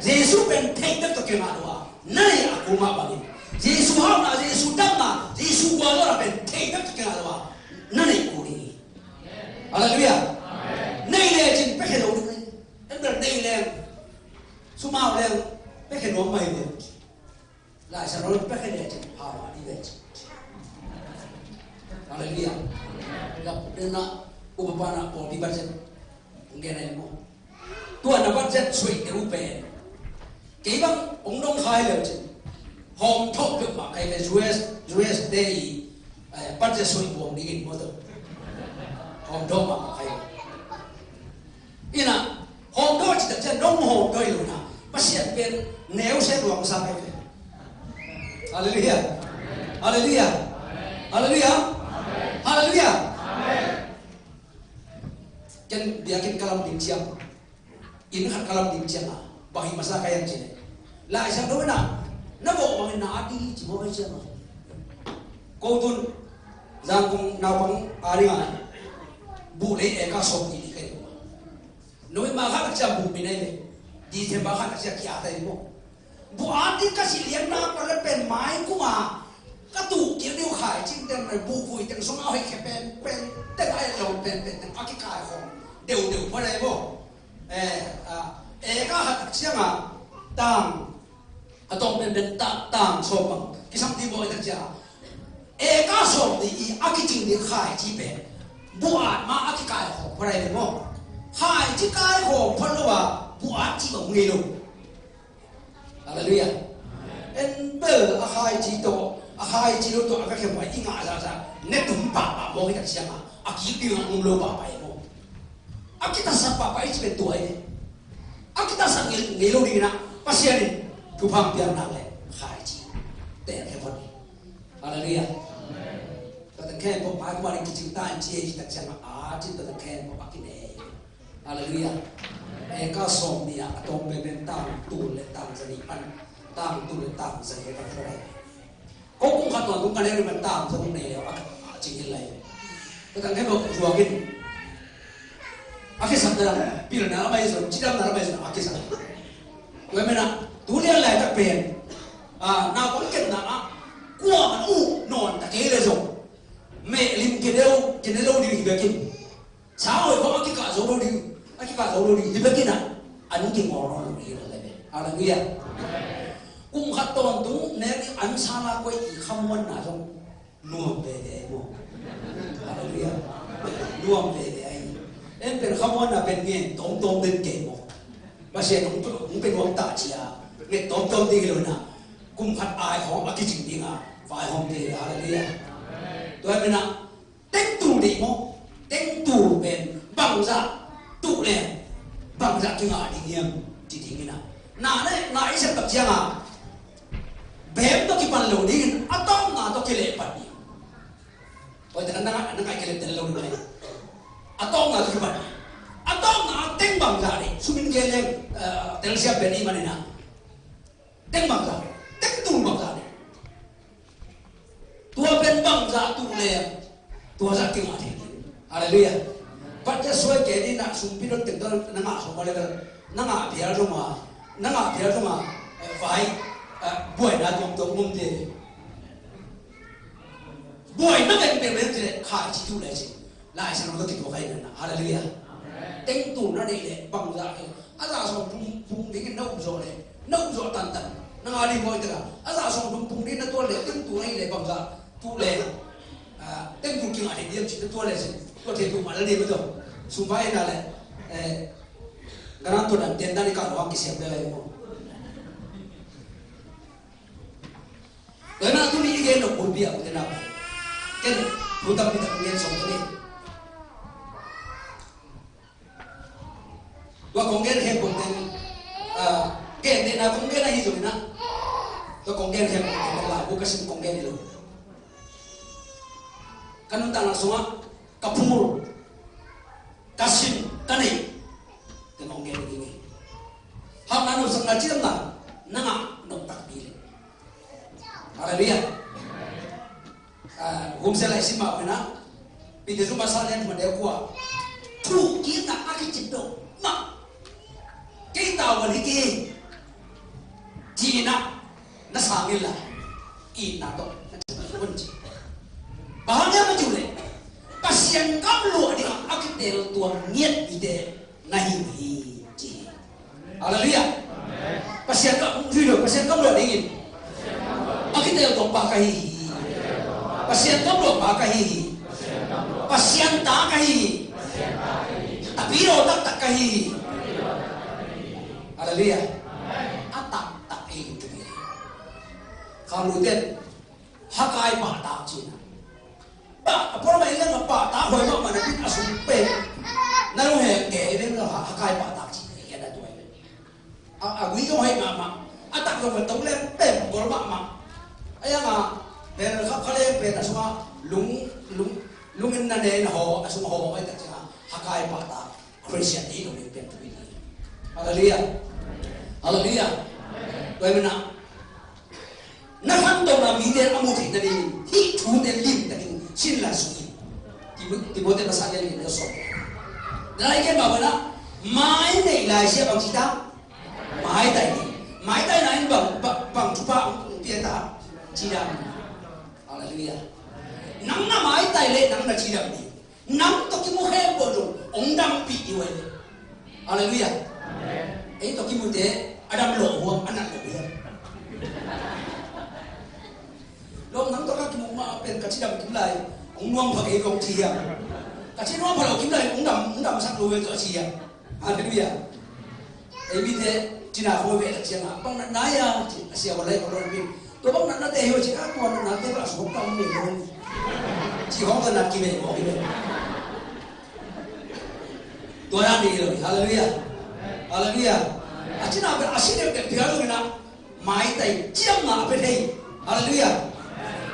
Jesu pen theih bek tawh kingah lo a, na neih a kul mah bangin Jesu hauhna, Jesu damna, Jesu guallawhna pen theih bek tawh kingah lo a, na neih kul ding hi. Halleluiah. Nei lecin pekhe lo ding hi. En bel nei leng, sum hau leng, pekhe nuam mah hi leng. Laisiangtho pekhe lecin hau mah ding lecin. Halleluiah. Lap dena upa pana pawlpi budget hong gen ahi maw? Tua na budget suaite uh pen kei bang hong dong kha hi lecin hawm thawh peuhmah kei ve. U S, U S te i, eh, budget suai buang dingin maw tawh. Hawm thawh mahmah kei ve. Ina, hawm thawh cih tak ciang dong hawm thawh hi lo ina, Pasian pen neu se luang sa kei ve. Halleluiah. Halleluiah. Halleluiah. Halleluiah. Ken biakinn ka lam ding ciang, inn khat ka lam ding ciang a, bang hi masa ka hiam cih leh, Laisiangtho in ah na bawh bangin na at ding hi ci mawk hi ciang a. Ko tun Zangkong naupang a ding a buh lei acre sawmnih ding ka hi. November khat tak ciang buh min ahi ve. December khat tak ciang ki-at ahi maw? Buh at ding ka cih lian nak le pen mai kum a ka tuh kik ding uh khaici teng le buhvui teng sung a hoih khia penpen teng a et lo penpen teng a kikaikhawm deudeu phot ahi maw? Eh, ah, acre khat tak ciang a tang, a tawng penpen tang, tang sawm bang kisam ding maw, i tak ciang a acre sawmnih i a kicing ding khaici pen buh at ma a kikaikhawm phot ahi ve maw? Khaici kaikhawm phot lo a buh at cih bang ngei lo. Halleluiah. En bel a khaici tawh, a khaici lo tawh a ka khem pai i ngah zahzah ne tum pahpah mawk i tak ciang a, a kik ding a ngum lo pahpah hi maw? A kitatsak pahpah i ci pen tua hi. A kitatsak ngei, ngei lo dingin ah Pasian in thupha hong piak nak leh khaici teh khe phot hi. Halleluiah. Tua teng khempeuh mai kum a ding kicing ta in ci hi tak ciang a, a cin tua teng khempeuh a kinei. Halleluiah. Acre sawmnih ah a tawng penpen tang tul le tang zanih pan, tang tul le tang zanih pan phot ahi. Ko kum khat tawntung ka neu ding pan tang zanih nei leu a, a cing hi lai. Tua teng khempeuh zuak in a kisap na, pilna lam ahi zong, cidamna lam ahi zong a kisap. Tua hi manin ah tu lian laitak pen, ah, naupang kepna ah kuamah uh nawn ta kei le zong mehlim kine lo, kine lo ding hi bekin. Sa hoih khawng a kikah zo lo ding, a kikah zo lo ding hi bekin ah, an kingawl lo ding hi lo ding. Halleluiah. Kum khat tawntung nek ding an sa la koih i khamuanna zong nuam veve ahi maw? Halleluiah. Nuam veve ahi. En pen khamuanna pen ngen tawmtawm den kei maw? Pasian hong, hong pe nuam ta ci a ngen tawmtawm ding hi lo na. Kum khat ai khawng a kicing ding a vaihawm veve. Halleluiah. Tua hi manin ah tengtul deih maw? Tengtul pen bangzah tuh leng bangzah kingah ding hiam ci dingin ah, na le na i sep tak ciang a beem tawh kipan lo dingin a tawpna tawh kileh pan ding. Oi, tena na ngai, na ngai kileh tel lo ding. A tawpna tawh kipan ding. A tawpna a teng bangzah deih, sum in gen leng, eh, telsiam pen i manin ah teng bangzah, tengtul bangzah deih. Tua pen bangzah tuh le tua zah kingah thei. Halleluiah. Budget suai kei ding na sumpi dot teng dot na ngah sawm a level, na ngah phial zong a, na ngah phial zong a, eh, vai, eh, buaina tuamtuam ngom te. Buaina vengveng veng te le khaici tuh le ci. Laisiangtho tawh kituak ahi na. Halleluiah. Tengtulna deih le bangzah hi. A zah sawm phung, phung dingin na upzawh le na upzawh tantan. Na ngah ding bawi teka a zah sawm phung, phung ding na tual le tengtulna hi le bangzah tuh le, ah, tengtul kingah ding diam cih na tual le sin. Tua thei tuk mah na ding mah tawh. Sumpa ina le, eh, garanto dan tian dan i kah luang kisiam le le maw? Tua hi manin tuni i gen nop bulpi ah ute nau, ken thu tampi tak gen sawm ta ni. Tua kong gen khempeuh teng, ah, gentehna kong gen ahi zongin ah, tua kong gen khempeuh teng laibu ka sim kong gen hi lo. Ka nuntakna sungah ka phungul, ka sim, ka neih, tua kong gen hi. Hauhna nopsakna cidamna na ngah nop takpi leh. Halleluiah. Ah, Hun Sen Lai sim mah uh hi na. Peter Zuma sa lian thum a neu kua. Thukikna a kicip dong mah. Kei tavuan hi kei. Ci-in ah na sang inla, itna tawh na thuk un ci. Bang hang hiam a cih leh Pasian gam luah dingah a kitel tuam ngiat mite na hi uh hi ci hi. Halleluiah. Pasian gam, Pasian gam luah dingin a kitel tuam pa ka hi hi. Pasian gam luah pa ka hi hi. Pasian ta ka hi hi. Tapidaw taktak ka hi hi. Halleluiah. A taktak ei in thupi. Khamlute Hagai pahtak cihna. Pah, a puan mah i leng a pahtak huai mahmah na bit a sung pen. Na lung he ke i leng a Hagai pahtak cihna i gen a tuai. A, a gui zong hei mahmah. A tak zong a tong leng pen gol mahmah. A yang a pen khap kha leng pen a sung a lung, lung, lungin na ne na haw, a sung a haw hei tak cihna Hagai pahtak. Khristian hi lo ding piangthak hi. Halleluiah. Halleluiah. Tua ahih manin ah na khantohna mite a muh theih nadingin hih thute limtakin sin la suk in. Timo-, Timote masa lian li na sawm. Na lai gen mah bangin ah mai neih lai sia bang ci ta? Maitai ni. Maitaina in bang, bang, bang thupha hong pia ta? Cidam. Halleluiah. Nang na maitai leh nang na cidam ni. Nang tawh kimu khempeuh zong hong dampih ding uh ahi ve. Halleluiah. Ei tawh kimute a dam lo huam a nat lo hiam? Lo nang tawh ka kimu mah pen ka cidam kim lai hong nuam pha kei kong ci hiam? Ka ci nuam pha lo kim lai hong dam, hong damsak lo ve tawh a ci hiam? Halleluiah. Ei mite cina khawng veh tak ciangin bang natna hiam ci a sia va lai khawng lo pi. Tua bang natnate hi uh ci a tua natnate bang a suk tam ve lo. Ci khawng tua nat kivei mawk hi ve. Tua dan hi lo. Halleluiah. Halleluiah. A cina bel a si deuhdeuh pi a lo hi na. Maitai cidamna a pia thei. Halleluiah.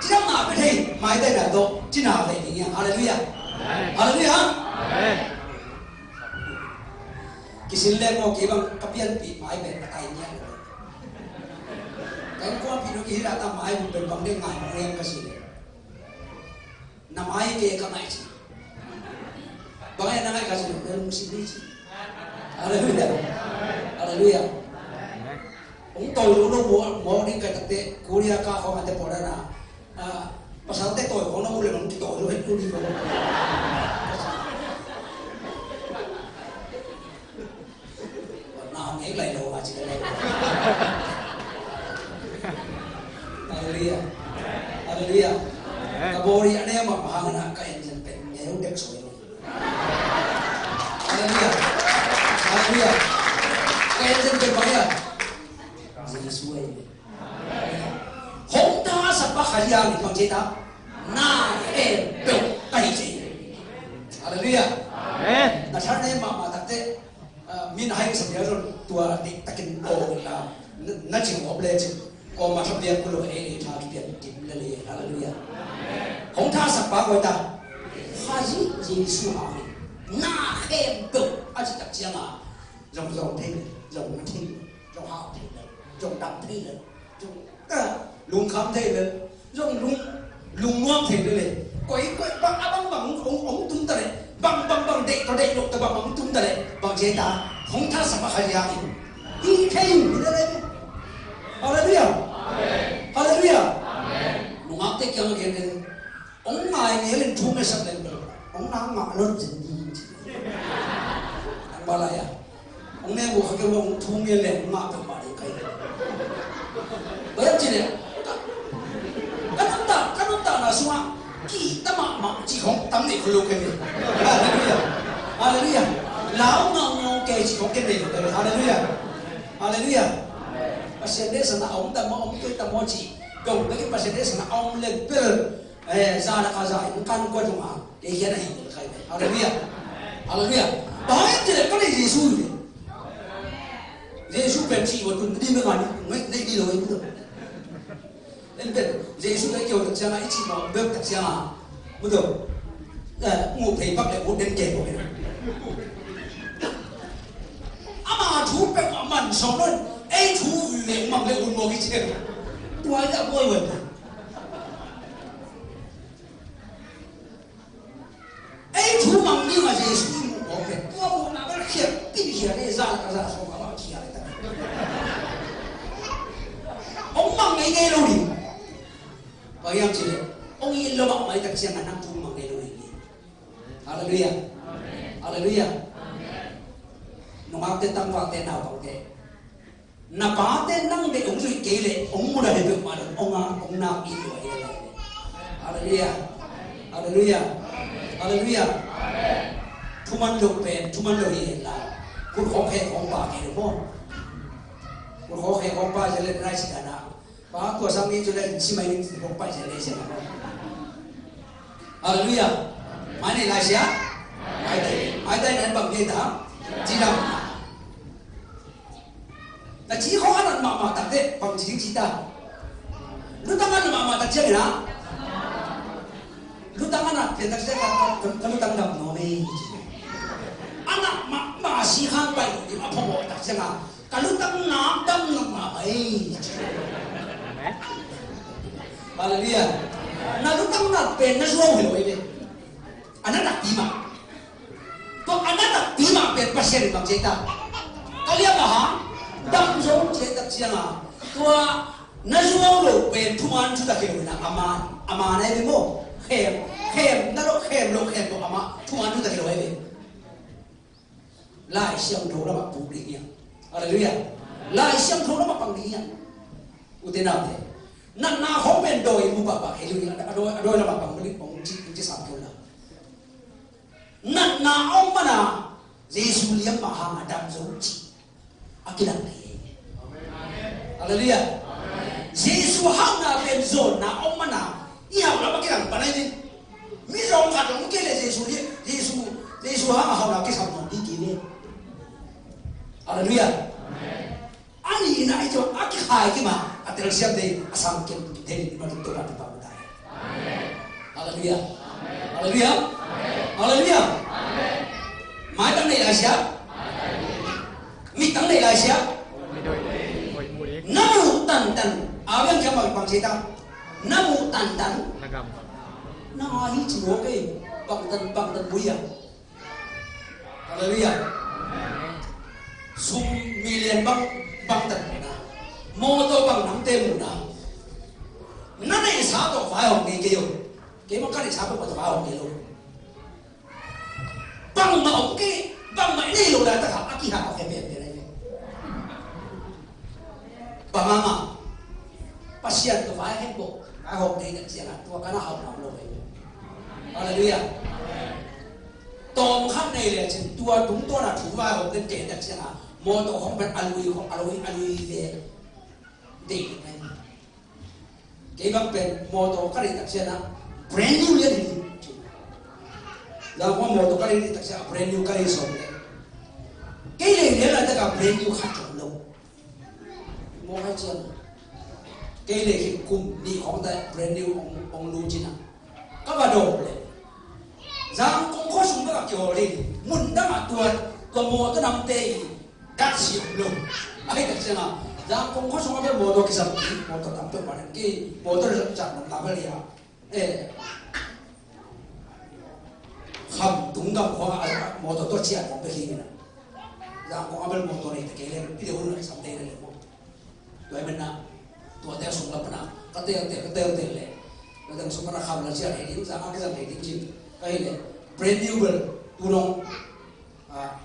Cidamna a pia thei. Maitaina tawh cina vei ding hi a. Halleluiah. Halleluiah. Kisin leng maw kei bang ka pianpih mai pen ka tai nial lo. Ka innkuanpih lo kihilh a ta mai mun pen bang ding ngai mawk leng ka si leh. Na mai kei ka ngai ci. Bang hang na ngai ka ci leh na lungsim ni ci. Halleluiah. Halleluiah. Hong tawi lo lo maw, maw ding ka takte Korea ka khawng a te pawh dana. Ah, pasalte tawi khawng na mu leh nong kitawi lo het lo ding ko. Na ngek lai lo a ci lai lo. Halleluiah. Halleluiah. Ka body a neu mahmah hangin ah ka engine pen neu dek suai lo. Halleluiah. Halleluiah. Ka engine pen bang hiam? Jesu ahi ve. Hong thasak pa Kha Siangtho in bang ci ta? Na khempeuh ka hi ci. Halleluiah. Amen. Na thanem mahmah takte, ah, min hai ka sa piak zong tua diktakin aw la. Na, na cing awp le cin. Kawma tha piak ku lo ei le tha ki piak kim le le. Halleluiah. Hong thasak pa koi ta? Kha Jesu hang in. Na khempeuh a ci tak ciangin zong zong thei le, zong na thei le, zong hau thei le, zong dam thei le. Zong, ah, lungkham thei le, zong lung, lungnuam thei le le. Koi, koi, bang, a bang, bang, hong, hong tum ta le, bang, bang, bang, deih, ko deih, lok ta bang, bang, tum ta le, bang, ci ta, hong thasak pa Kha Siangtho in. Hi thei in, hi le le. Halleluiah. Halleluiah. Nungakte kiang a gen den. Hong ngai ngel in thu ngetsak leng bel hong na ngah lon zen ding ci. Nang bang lai a hong ne uh kha kei uh hong thu ngel leng hong ngah peuhmah ding kai. Bang hiam cih leh ka, ka nuntak, ka nuntakna sungah kihta mahmah cih khawng tam nei kho lo kei ve. Halleluiah. Halleluiah. Lau ngaungau kei cih khawng ken nei lo kei ve. Halleluiah. Halleluiah. Pasian deihsakna a om ta maw, om kei ta maw cih dong bekin Pasian deihsakna a om leh bel Eh, za lak a za in kan kua zong a, kei khian a hi kul kai ve. Halleluiah. Halleluiah. Bang hang hiam cih leh ka neih Jesu hi ve. Jesu pen cih ua tun ding bek a ni, neih, neih ding lo hi mu to. En pen Jesu pen kiau tak ciang a, i cih mawk bek tak ciang a, mu to. Eh, mu phei pak leh mu den kei mawk hi na. Ama thu peuh a man sawm lo in, ei thu veve mang le un mawk i ciang. Tua i a buai wen. Ei thu mang ding a Jesu i muh mawk pen. Tua muhna bel khial, tin khial e, za ka za sawm a bang khial e ta. Hong mang ngei ngei lo ding. Bang hiam cih leh hong it lo mahmah i tak ciang a nang thu mang ngei lo ding. Halleluiah. Halleluiah. Nungakte, tangvalte, naupangte, na pate nang bek hong zuih kei leh hong mudah hi peuhmah lo, hong a, hong nak it lua hi lai. Halleluiah. Halleluiah. Halleluiah. Thuman lo pen thuman lo hi hen la, khut khawng khe khawng pa kei lo maw? Khut khawng khe khawng pa hi leh nai si dan a, pa tua sang ni cu leh si mai ning, khawng pa hi leh si a. Halleluiah. Mai nei lai sia. Mai tai, mai tai nan bang kei ta. Cidam. Na ci khawng a nat mahmah tak teh bang ci ding ci ta. Lutang a nat mahmah tak ciangin a, lutang a nat pian tak ciang ka, ka, ka lutang dam nuam ei. A nat mahmah si khan pai lo ding a phawk tak ciang a, ka lutang nak dam nuam mahmah ei. Halleluiah. Na lutang nat pen na zuau hi lo ei ve. A na takpi mah. Tua a na takpi mah pen Pasian in bang ci ta? Ka liam a hang dam zo ci tak ciang a, tua na zuau lo pen thuman thutak hi lo in a, a man, a man a hi ve maw? Khem, khem na lo, khem lo, khem lo, a man thuman thutak hi lo a hi ve. Lai Siangtho lamah puk ding hi a. Halleluiah. Lai Siangtho lamah pang ding hi a. Ute naute, natna khawng pen dawi mu pahpah kei lo hi a, a dawi, a dawi lamah pang ding, pang ci, ci sam kei lo. Natna a om mana Jesu liam mah hanga dam zo ci a kilang thei. Halleluiah. Jesu hauhna pen zawnna a om mana i hauh lam a kilang pan ahi ve. Mi zong khat zong kei le Jesu liam, Jesu, Jesu hanga hauhna kisam nawn ding kei ve. Halleluiah. A nihna i ciang a kikhai kim a, a telsiam thei, a sang kim thei ding mah Topa Topa mah ta hi. Halleluiah. Halleluiah. Halleluiah. Maitang nei lai sia. Mittang nei lai sia. Na muh tantan a biang kiam bang bang ci ta. Na muh tantan. Na gam. Na hi ci lo kei. Bang tan, bang tan mui a. Halleluiah. Sum million bang, bang tan muhna. Mawtaw bang namte muhna. Na neihsa tawh vai hong nei kei o. Keimah ka neihsa tawh vai hong nei lo. Bangmah om kei, bangmah i nei lo laitak a kihak a khe pianpian ahi ve. Bang hang a Pasian tawh vai hong bawh, vai hong nei tak ciangin tua ka na hauh ngam lo ahi ve. Halleluiah. Tawm khat nei le cin tua tungtawn a thu vai hong den kei tak ciangin mawtaw hong pen a lui, a lui, a lui ve. Dei ding ahi. Kei bang pen mawtaw ka neih tak ciangin brand new lian hi. Zangkong mawtaw ka neih tak ciangin brand new ka neih sawm le. Kei lei lian laitak a brand new khat zong lo. Mawk hai ciang. Kei lei hi kum nih khawng ta brand new hong, hong lu cin a. Ka va dawp le. Zangkong khuasung bek a kihawl ding. Mun dang a tua, tua mawtaw namte i dat si om lo. Ahi tak ciang a, Zangkong khuasung a bel mawtaw kisam ding, mawtaw tam peuh mah ding kei, mawtaw le zat cak nop na bel hi a. Eh. Khamtung gam khua a, mawtaw tua ciat khong pek hi ni na. Zangkong a bel mawtaw nei ta kei le, pi deuh hun a kisam te le le maw. Tua ahih manin ah, tuate a sung lam pan ah ka tel tel, ka tel tel leh, tua teng sung pan ah kham la ciah thei ding, zang a kizang thei ding cin ka hi leh, brand new bel tu dong, ah,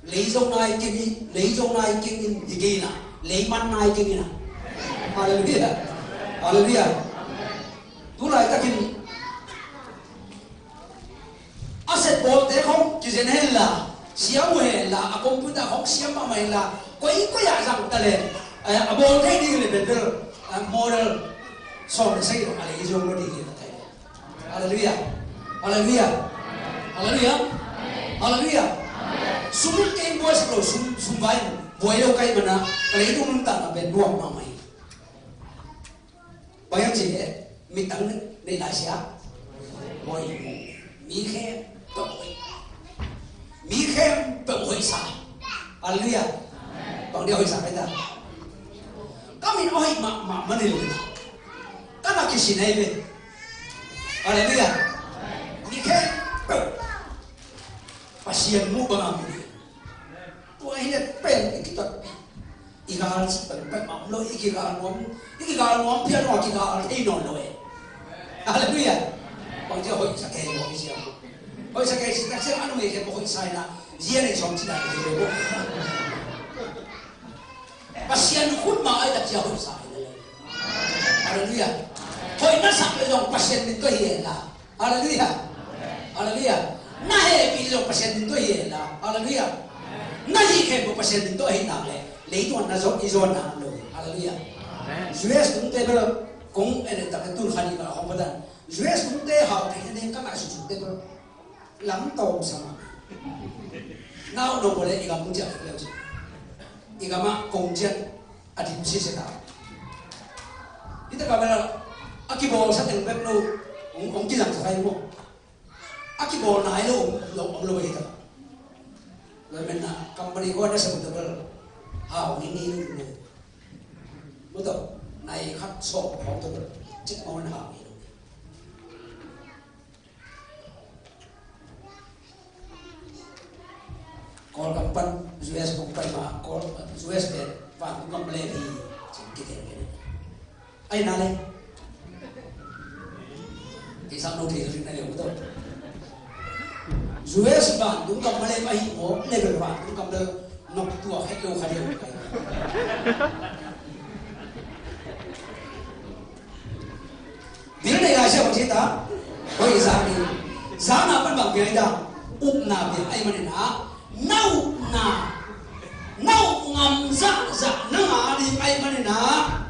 lei zong nai keng in, lei zong nai keng in hi kei in ah, lei man nai keng in ah. Halleluiah. Halleluiah. Tu laitakin a set bawlte khong kizen hen la, siam uh hen la, a computer khong siam mahmah hen la, koi koi ah zang ta le, eh, a bawl thei ding le bel bel, eh, model sawm le sagih a lei zong lo ding hi ta thei. Halleluiah. Halleluiah. Halleluiah. Halleluiah. Sum in kei buai sak lo, sum, sum vai buai lo ka hih manin ah, ka leitung nuntakna pen nuam mahmah hi. Bang hiam cih leh, mittang nei lai sia. Hoih. Mi khempeuh hoih. Mi khempeuh hoihsa. Halleluiah. Bang dia hoihsa ka hi ta. Ka min a hoih mahmah man hi lo hi ta. Ka na kisin ahi ve. Halleluiah. Mi khempeuh Pasian muh bang a mu hi. Tua hi leh pen i kitatpih, i gal cih peuhpeuh mah om lo, i kigal nuam, i kigal nuam phial lo, a kigal thei nawn lo e. Halleluiah. Bang ci a hoihsa kei maw, i sia maw? Hoihsa kei cih tak ciang a numei kei maw hoihsa in a, zia nei sawm cih dan kei maw? Pasian khut mah ai tak ciang hoihsa hi lel. Halleluiah. Hoih na sak leh zong Pasian min tawh hi hen la. Halleluiah. Halleluiah. Na hehpih zong Pasian min tawh hi hen la. Halleluiah. Na hih khempeuh Pasian min tawh ahih nak leh leitung ah na zon, i zon nak lo. Halleluiah. Amen. U S kungte bel kong en tak tun khan i bel a hong patan. U S kungte hau thei na ding ka ngaihsut suk te bel lam tawm sa mah. Nau no bawle i gam kung ciah leu ci. I gam ah kong ciah a dim sisia ta. Hi ta ka bel a kibawl sa teng bek lo, hong, hong kizang sa kai maw? A kibawl nai lo, om lo, om lo hi ta. Lo men na company ko na sa bel hau ni ni lo. Maw tawh, nai khat sawm hong tawh bel cik maw na hau ni lo. Kawl kam pan, U S kam pan ma, Kawl, U S pen vantung gam le hi, cin kiten kiten. Ai na le. Kei sam no thei ring na le maw tawh. U S vantung gam le ma hi maw, le bel vantung gam le nok tua khet lo kha le. Bil nei lai sia bang ci ta. Hoih zang in. Zang a pan bang piang i ta. Upna piang ahih manin ah, na upna, na up ngam zahzah na ngah ding ahih manin ah,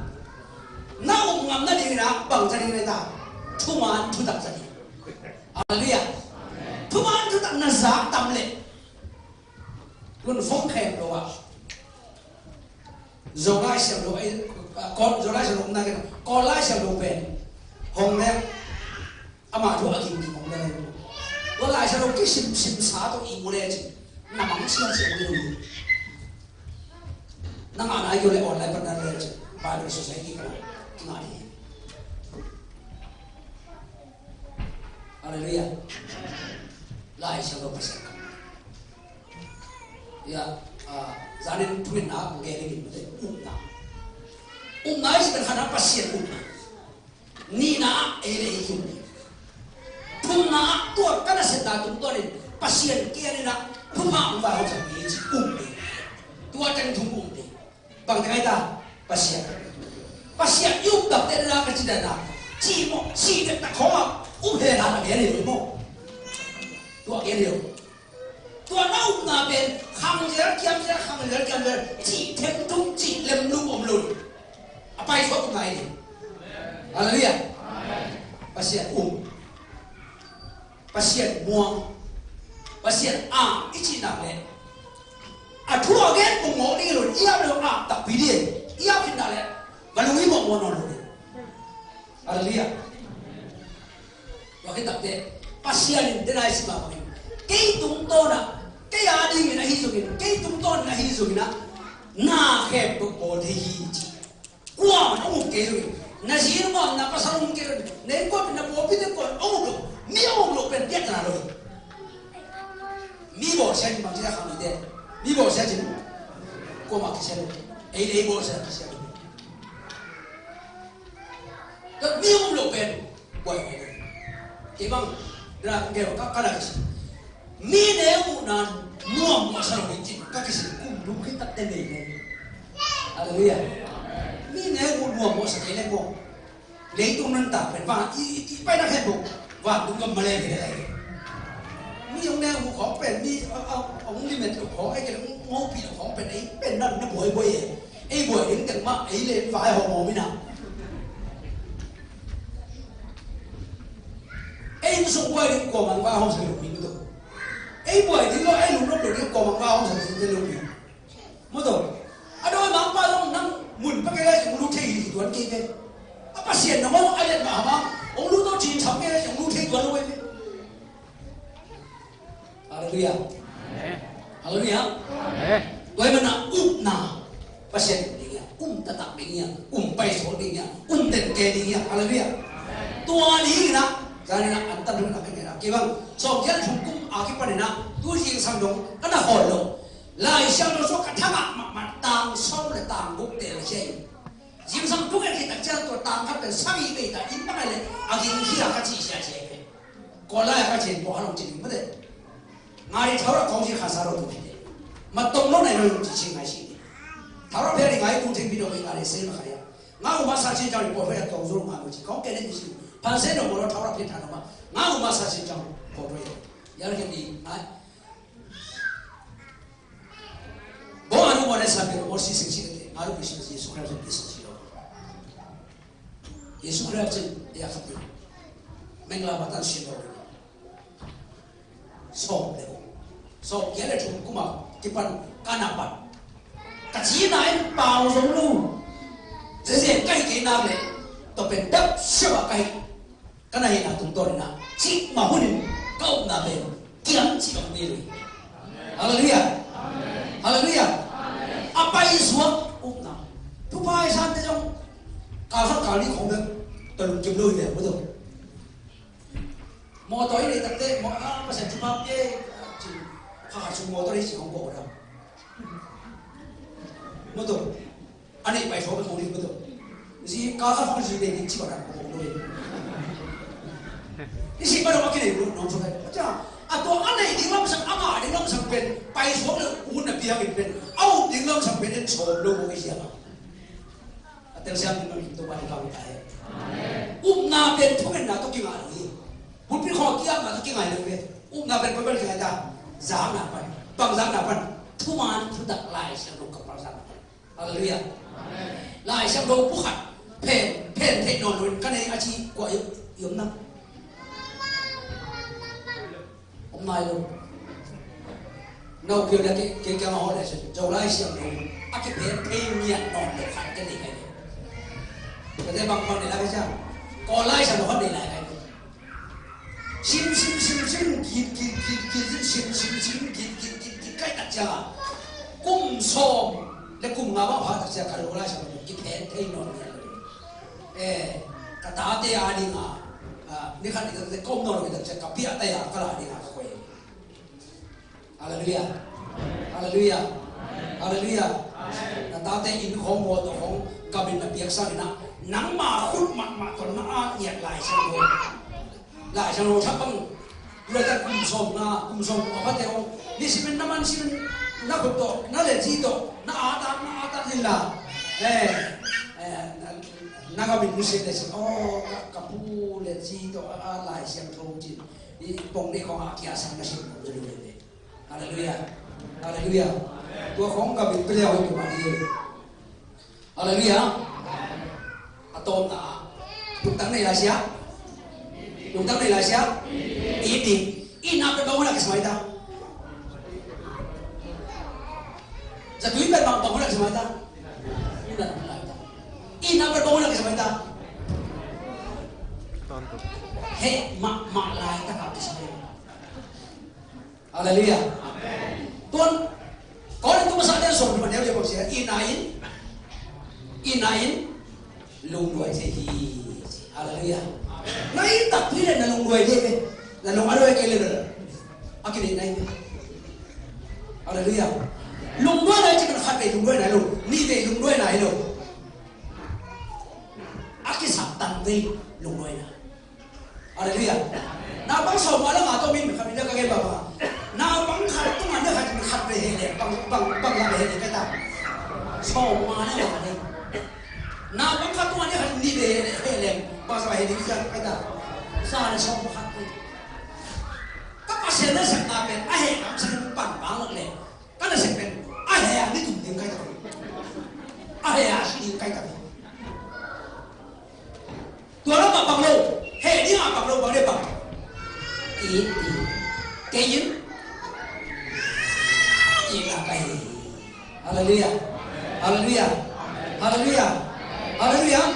na up ngam nadingin ah bang za ding na hi ta. Thuman thutak za ding. Halleluiah. Thuman thutak na zak tam leh, tun phone khem lo ah, Zolai siam lo, eh, Kawl, Zolai siam lo, um nai kei, Kawl lai siam lo pen hong le, ama thu a ging ging hong le. Zolai siam lo kisim sim sa tawh i mu le cin, na mang siam siam lo. Na ngah nai kei le online pan na le cin, Bible Society ka na, ki ngah ni. Halleluiah. Lai siam lo Pasian. Ya, ah, zanin thumin na kong gen ding in mate, upna. Upna i cih pen khatna Pasian upna. Nihna ah ei le ei um ding. Thumna ah tua ka nasepna tungtawnin Pasian kiang in ah thupha hong vaihawmsak ding i cih um ding. Tua teng thum um ding. Bang teng ai ta? Pasian. Pasian i up takte na ka ci dan a, cih maw, cih dektak khawng ah up hehla a gen hi lo maw? Tua gen hi lo. Tua na upna pen khang zel kiam zel, khang zel kiam zel, cih themthum, cih lemlum om lo. A paisuak upna hi ding. Halleluiah. Pasian um. Pasian muang. Pasian a i cih nak leh, a thu a gen pong mawk ding hi lo, i ap lo a takpi ding. I ap khit nak leh va lung i mawkmawk nawn lo ding. Halleluiah. Tua khit takteh Pasian in tena i cih mah bangin, kei tungtawn ah, kei a dingin ahi zongin, kei tungtawn in ahi zongin ah, na khempeuh bawl thei hi ci. Kuamah in hong up kei lo hi. Na zi nuam, na pasal hong up kei lo hi. Na innkuan pen, na pawlpite kuamah in hong up lo. Mi hong up loh pen biakna lo hi. Mi bawlsia in bangci a khang i te. Mi bawlsia cin kuamah kisia lo. Ei, ei bawlsia kisia lo. Mi hong up loh pen buai buai lo. Kei bang, na kong gen ka, ka na kisia. Mi neu muhna nuam mawhsa lo hi cin ka kisil kum lum khit takteh nei le. Halleluiah. Mi neu muh nuam mawhsa kei le maw? Leitung nuntak pen van i, i, i paina khempeuh vantung gam mah le hi le. Mi hong neu muh khawng pen, mi a, a, a hong limet loh khawng, ei kei le hong hopih loh khawng pen, ei pen na, na buaibuai e. Ei buai ding teng mah ei le vaihawm mawk mi na. Ei innsung buai ding kuamah in vaihawmsak lo mi maw. Ei buai ding lo, ei lungnop lo ding kuamah in vaihawmsak lo mi. Maw taw. A dawimangpa zong nang mun pia kei lai cin hong lut thei hi tuan kei ve. A Pasian nang hong a liat mah hang hong lut aw cin sam kei lai cin hong lut thei tuan lo ve. Halleluiah. Amen. Halleluiah. Amen. Tua ahih manin ah upna. sian ding hi a, um taktak ding hi a, um paisuak ding hi a, um den kei ding hi a. Halleluiah. Tua ding in ah, zan in ah, an tan hun a ka ngen a, kei bang sawmgiat le thum kum a kipan in ah tu zingsang dong ka na hawl lo. Lai Siangtho sung ka thangah mahmah, tang sawm le tang guk teel khia in. Zingsang thungen khit tak ciang tua tang khat pen sagih bei ta, inn bang a le a ging khia ka ci sia sia ve. Kawl lai a ka cin pawh a long cin ding mate. Nga ri thau rak kong ci kha sa lo tu khit te. Ma tong lo nai lo ci ci ngai si ni. Thau rak pia ni ngai tu thing pi dong ngai se ma khai a. Nga u ma sa cin jang ri pawh pia tong zo lo ma lo ci kong ke ne ni si. Pan se dong lo thau rak pia tha lo ma. Nga u ma sa cin jang pawh pia. Ya ri ke ni ngai. Bawng a nu bawng a ne san bia bawng si sing si kete a nu bia si Jesu Khrist bia si lo. Jesu Khrist in ya khat in mengla batan si lo. Sawm le sawm kia le thum kuma kipan kana pan ka ci na in pau zong lu. Zeze kai ke na le to pen dap siapa kai. Ka na hihna tungtawn in ah cikmah hunin ka upna pen kiam cih hong nei lo hi. Halleluiah. Halleluiah. A paisuak upna. Thupha i sante zong kal khat kal nih khawng bek tawh lungkim lo hi ve, maw tawh. Mawtaw i neih takte maw, a, Pasian thupha pia e, a, ci. Kha khat sung mawtaw i ci hong kawk dah, maw tawh. A neih pai suak bek hong dik bek tawh. Zi ka a hong zi nei ding ci bang a hong lo. I si bang a kinei lo nong suak ai. Aca, a tua a neih ding lamsang, a ngah ding lamsang pen pai suak le hun na piang in pen a up ding lamsang pen en sawm lo hong i siang a. A telsiam ding lamsang to ba ding lamsang ta he. Upna pen thungetna tawh kingah lo hi. Pulpit khawng a kiamna tawh kingah lo hi. Upna pen koi bang kingah ta. Zakna pan. Bang zakna pan. Thuman thutak Lai Siangtho kapal zakna pan. Halleluiah. Lai Siangtho bu khat phen, phen theih nawn loin ka nei a ci kua i om, i om na? Om nai lo. No kio na ke, ke kiang a hawh le sin Zo Lai Siangtho a kiphen thei ngiat nawn lo khat ka nei ka nei. Ka te bang bang nei lai ka siang. Kawl Lai Siangtho khat nei lai ka nei. Sim, sim, sim, sim, git, git, git, git, sim, sim, sim, git, git, git, git, kai tak ciang a. Kum sawm le kum nga bang pha tak ciang ka lo lai sa lo, git hen thei nawn lo. Eh, ka tate a ding a, ah, ni khat ni khat kom nawn lo tak ciang ka piah tai a ka la ding a ka koi. Halleluiah. Halleluiah. Halleluiah. Na tate inn khawng, mawtaw khawng, gam in na piaksak in ah, nangma khut mahmah tawh na at ngiat Lai Siangtho. Lai Siangtho thak bang, tu laitak kum sawm nga, kum sawm nga pha te hong, ni simen na man simen, na khut tawh, na le zi tawh, na at at, na at at in la. Eh, eh, na, na gam in nu siat le siat, oh, ka, ka pu le zi tawh, a, a Lai Siangtho cin, i pong ne khawng a kia sang na siat, na siat le. Halleluiah. Halleluiah. Tua khawng ka bit pia leh hoih tua mah hi. Halleluiah. A tawpna ah lungtang nei lai sia. Lungtang nei lai sia. It ding. Itna pen bang hun a kisam ahi ta? Zatui pen bang, bang hun a kisam ahi ta? Itna pen bang hun a kisam ahi ta? Heh mahmah laitak a kisam ahi ta. Halleluiah. Tuan, Korin tu masa dia song, di mana dia bangsa, itna in, itna in lungduai thei hi. Halleluiah. Na it takpi leh na lungduai thei ve. Na lung a duai kei leh na, a kinei na hi. Halleluiah. Lungduai na hi, ci pen khat vei lungduai na hi lo, nih vei lungduai na hi lo. A kisap tan vei lungduai na. Halleluiah. Naupang sawm nga le nga tawh min khat min ka gen bang a, naupang khat tungah ni khat, khat vei heh leng bang, bang, bang la vei heh leng ka hi ta? Sawm nga le nga ni. Naupang khat tungah ni khat nih vei heh leng bang sa vei heh leng ka hi ta? Za le sawm khat vei. Ka Pasian nasepna pen a heh lam sa pan bang lak leng, ka nasep pen a heh a ni tum ding ka hi ta? A heh a si ding ka hi ta? Tua lam a bang lo, heh ding a bang lo, bang ding bang. It, it. Kei in, itna ka hi. Halleluiah. Halleluiah. Halleluiah. Halleluiah.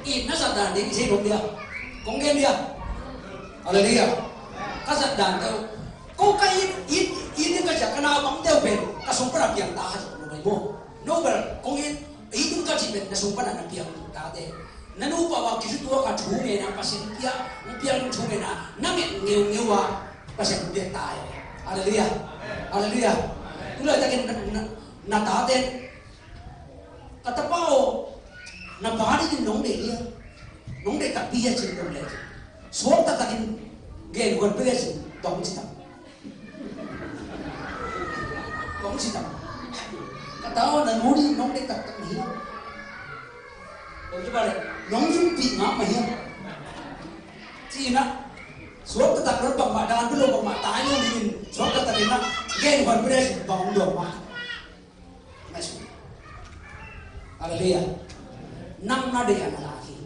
Itna zat dan ding i thei kong dia, kong gen dia. Halleluiah. Ka zat dan teuh. Ko ka it, it, it ding ka ciah, ka naupang teuh pen ka sung pan a piang ta kha zong lo bai maw. No bel kong it, i tung ka cih pen na sung pana na piang tate, na nupa ua kisu tua ka thu ngeina Pasian pia, piang thu ngeina na nget ngeungeu a Pasian pia tai. Halleluiah. Halleluiah. Tulai takin na, na, na tate, ka tapa aw, na pa dingin nong deih hia, nong deih takpi hia cin dong le, suak taktakin gen huan pia cin dong cin dong. Kong si tam. Ka tapa aw, na nu ding nong deih taktak mah hiam? Kong ci bale, nong zumpi ngam mah hiam? Ci-in ah, suak taktak lo bangmah, dan lo bangmah, tai lo dingin suak taktak in ah, gen huan pia cin dong dong mah. Halleluiah. Nang na deih a na lak hi.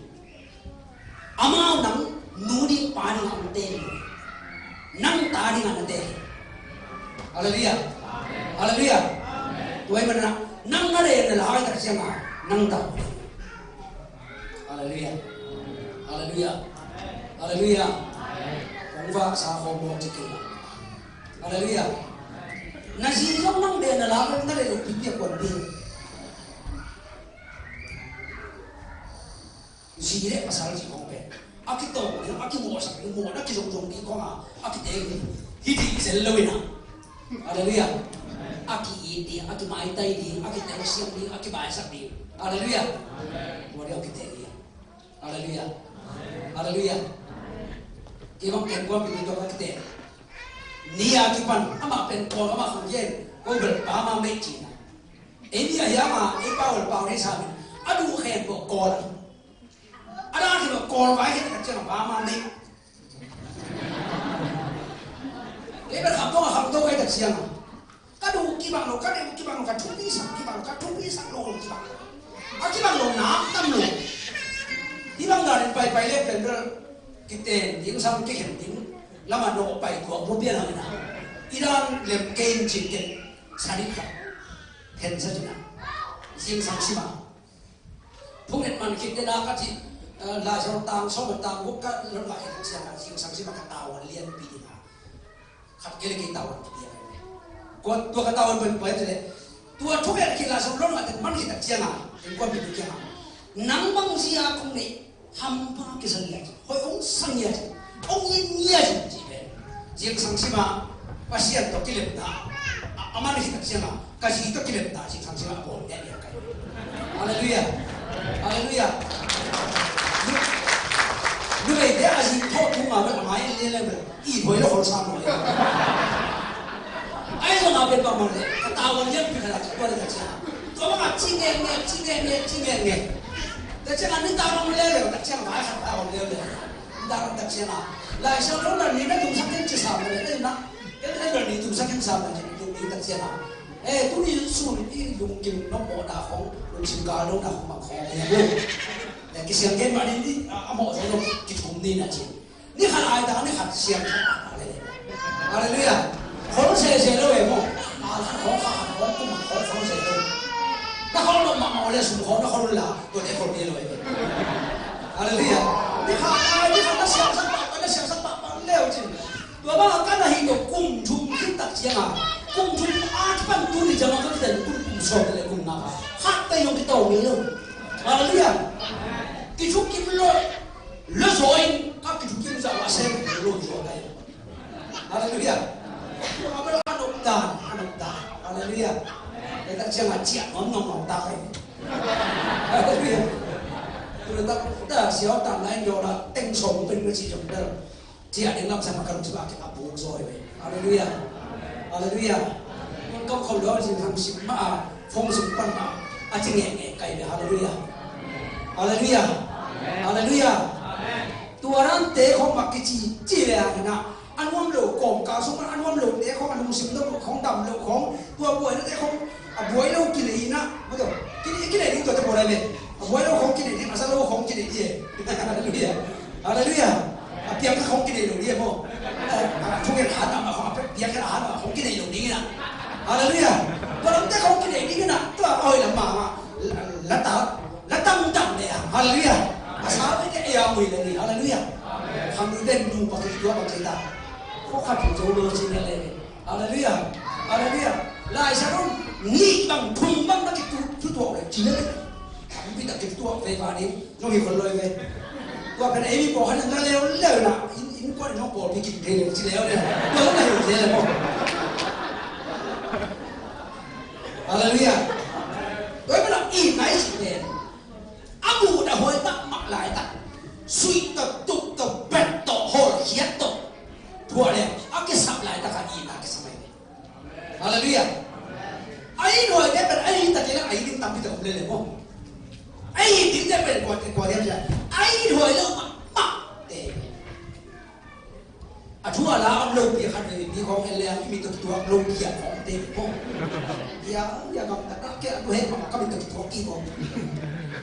Amau nang nu ding pa ding a hong teel lo. Nang ta ding a na teel. Halleluiah. Halleluiah. Tua ahih manin ah nang na deih a na lak a i tak ciangin nang ta. Halleluiah. Halleluiah. Halleluiah. Kong vaksa khawm mawk ci kei. Halleluiah. Na zi zong nang deih a na lak a na deih lo pi piak kuan ding. Zi le pasal ci khong pen a kitawng ding, a kimawhsak ding, mawhna kizongzong ding khong a, a kiteng ding hi ding zel lo in ah. Halleluiah. A ki-it ding, a kimaitai ding, a kitelsiam ding, a kibaisak ding. Halleluiah. Tua ding a kiteng ding. Halleluiah. Halleluiah. Kei bang ken kuampi ding tua ka kiteng. Ni a kipan amah pen Kawl, amah khang yen ko bel pa ma mei cina. Ei ni a hiam a, ei pa ol pau rei sa min. A duh khen ko Kawl a. A dan hi lo Kawl vai khen ka ciang a pa ma mei. Ei bel kham dong a kham dong kai tak ciang a. Ka duh kibang lo, ka duh kibang lo, ka thupi sak kibang lo, ka thupi sak lo kibang lo. A kibang lo nak tam lo. Hih bang dan in paipai le pen bel kiten ding sam kikhen ding. Lam a nawh pai tuak bu pian hang in a. I dan lem kei in cin ken. Sa ding khat. Khen sa cin a. Zingsang sim a. Phung et man khit dena ka ci, eh, Lai Siangtho tang sawm tang guk ka lon ngah khit ciang a zingsang sim a ka tavuan lianpi ding a. Khat kei le kei tavuan kipia. Kua tua ka tavuan pen pai ci le. Tua thu et khit Lai Siangtho lon ngah tek man khit tak ciang a. Eng kuampi tu ciang a. Nang bang zia kong neih. Hampha kisa ngiat, hoih hong sa ngiat, hong it ngiat cih pen. Zingsang sim a, Pasian tawh kilemna, a, a man hi tak ciang a, ka zi tawh kilemna, zingsang sim a, a bawl ngiat ngiat ka hi. Halleluiah. Halleluiah. Nu, numeite a zi tawh tung a, a mai lian lian. I hoi lo hol sam lo. Ai lo nga pen bang mong le. Ka tavuan lianpi khat a ka tuan ka cia. Tua bang a ci nge nge, ci nge nge, ci nge nge. Ta cia nga ni tavuan le le, ta cia nga ai khat tavuan le le. Ni tavuan ta cia nga. Lai Siangtho na ni na tung sak ken ci sam le le na. Ken ken na ni tung sak ken sam le le, tung ni ta cia nga. Eh, tu ni sun i lungkim nop mawhna khong, lungsim gal nopna khong bang khong. Eh, kisiang gen mah ni ni, a, a mawh zong lo, kithum ni na ci. Ni khat ai ta, ni khat siam khat ai ta le. Halleluiah. Khol sese lo e maw. A khat khol khat khol kum khol khol sese lo. Na khol lo mahmah le sum khol na khol la. Tua te khol ni lo e. Halleluiah. Ni khat ai, ni khat na siam sak pah pah, na siam sak pah pah le o cin. Tua bang a ka na hi to kum thum khit tak ciang a. Kum thum a kipan tu ni jama ka kitan kum kum sawm le kum nga. Khat te yong kitawng ni lo. Halleluiah. Kithuk kim lo. Lo zaw in, ka kithukim zah a sem lo zaw ka hi. Halleluiah. Tua bel a nop dan, a nop dan. Halleluiah. Ei tak ciang a ciah nuam nuam nuam tak hi. Halleluiah. Tua tak ta siau tan lai dawh la teng sawm pen ka ci zong bel. Ciah ding lam sam a ka lungsim a buk zaw hi. Halleluiah. Halleluiah. Mun kam khol lo a ci thang sim ma a, phong sung pan ma a, a ci ngeh ngeh ka hi ve. Halleluiah. Halleluiah. Halleluiah. Tua rante khong mak kici ci ve a hina. A nuam lo kawmkal sung pan a nuam lote khong, a lungsim lo khong, dam lo khong, tua buainate khong, a buai lo kinei ina. Maw tua, kinei, kinei ding tua te buai lai ve. A buai lo khong kinei ding, a za lo khong kinei ding. Halleluiah. Halleluiah. A piang khong kinei lo ding maw. A thungen han a khong, a piang han a khong kinei lo ding ina. Halleluiah. Tua lamte khong kinei ding ina. Tua a hoih lam mah mah. La ta. La tangtang le a. Halleluiah. A sa ve te e a mui le ni. Halleluiah. Khang nu den nu pa ki tua pa ki ta. Ko khat pu zo lo si ne le. Halleluiah. Halleluiah. Lai Siangtho nih bang thum bang na ki tu Ci le, tampi tak kituak ve va ding, zong hi khol lo ve. Tua pen ei mi pawlkhat in na leuleu na, inn, innkuan in zong pawlpi kik thei le, ci leuleu. Tua zong na hi lo thei le maw. Halleluiah. Tua hi pen a itna i cih pen a muh a huai tak, mah lai tak, suih tawh, tuk tawh, bet tawh, hawlkhiat tawh, thuah le a kisap lai tak a itna kisam ahi ve. Halleluiah. A it huaite pen a it tak in a it ding tampi tak om lel e maw. A it dingte pen kuate, kuate hiam cih leh a it huai lo mahmahte. A thu a la om lopi khat vei mi khawng en le a, i mit tawh kituak lopi a khawngte maw. Ia, ia, gamtat a, kei a thu heh mahmah, ka mit tawh kituak kik maw,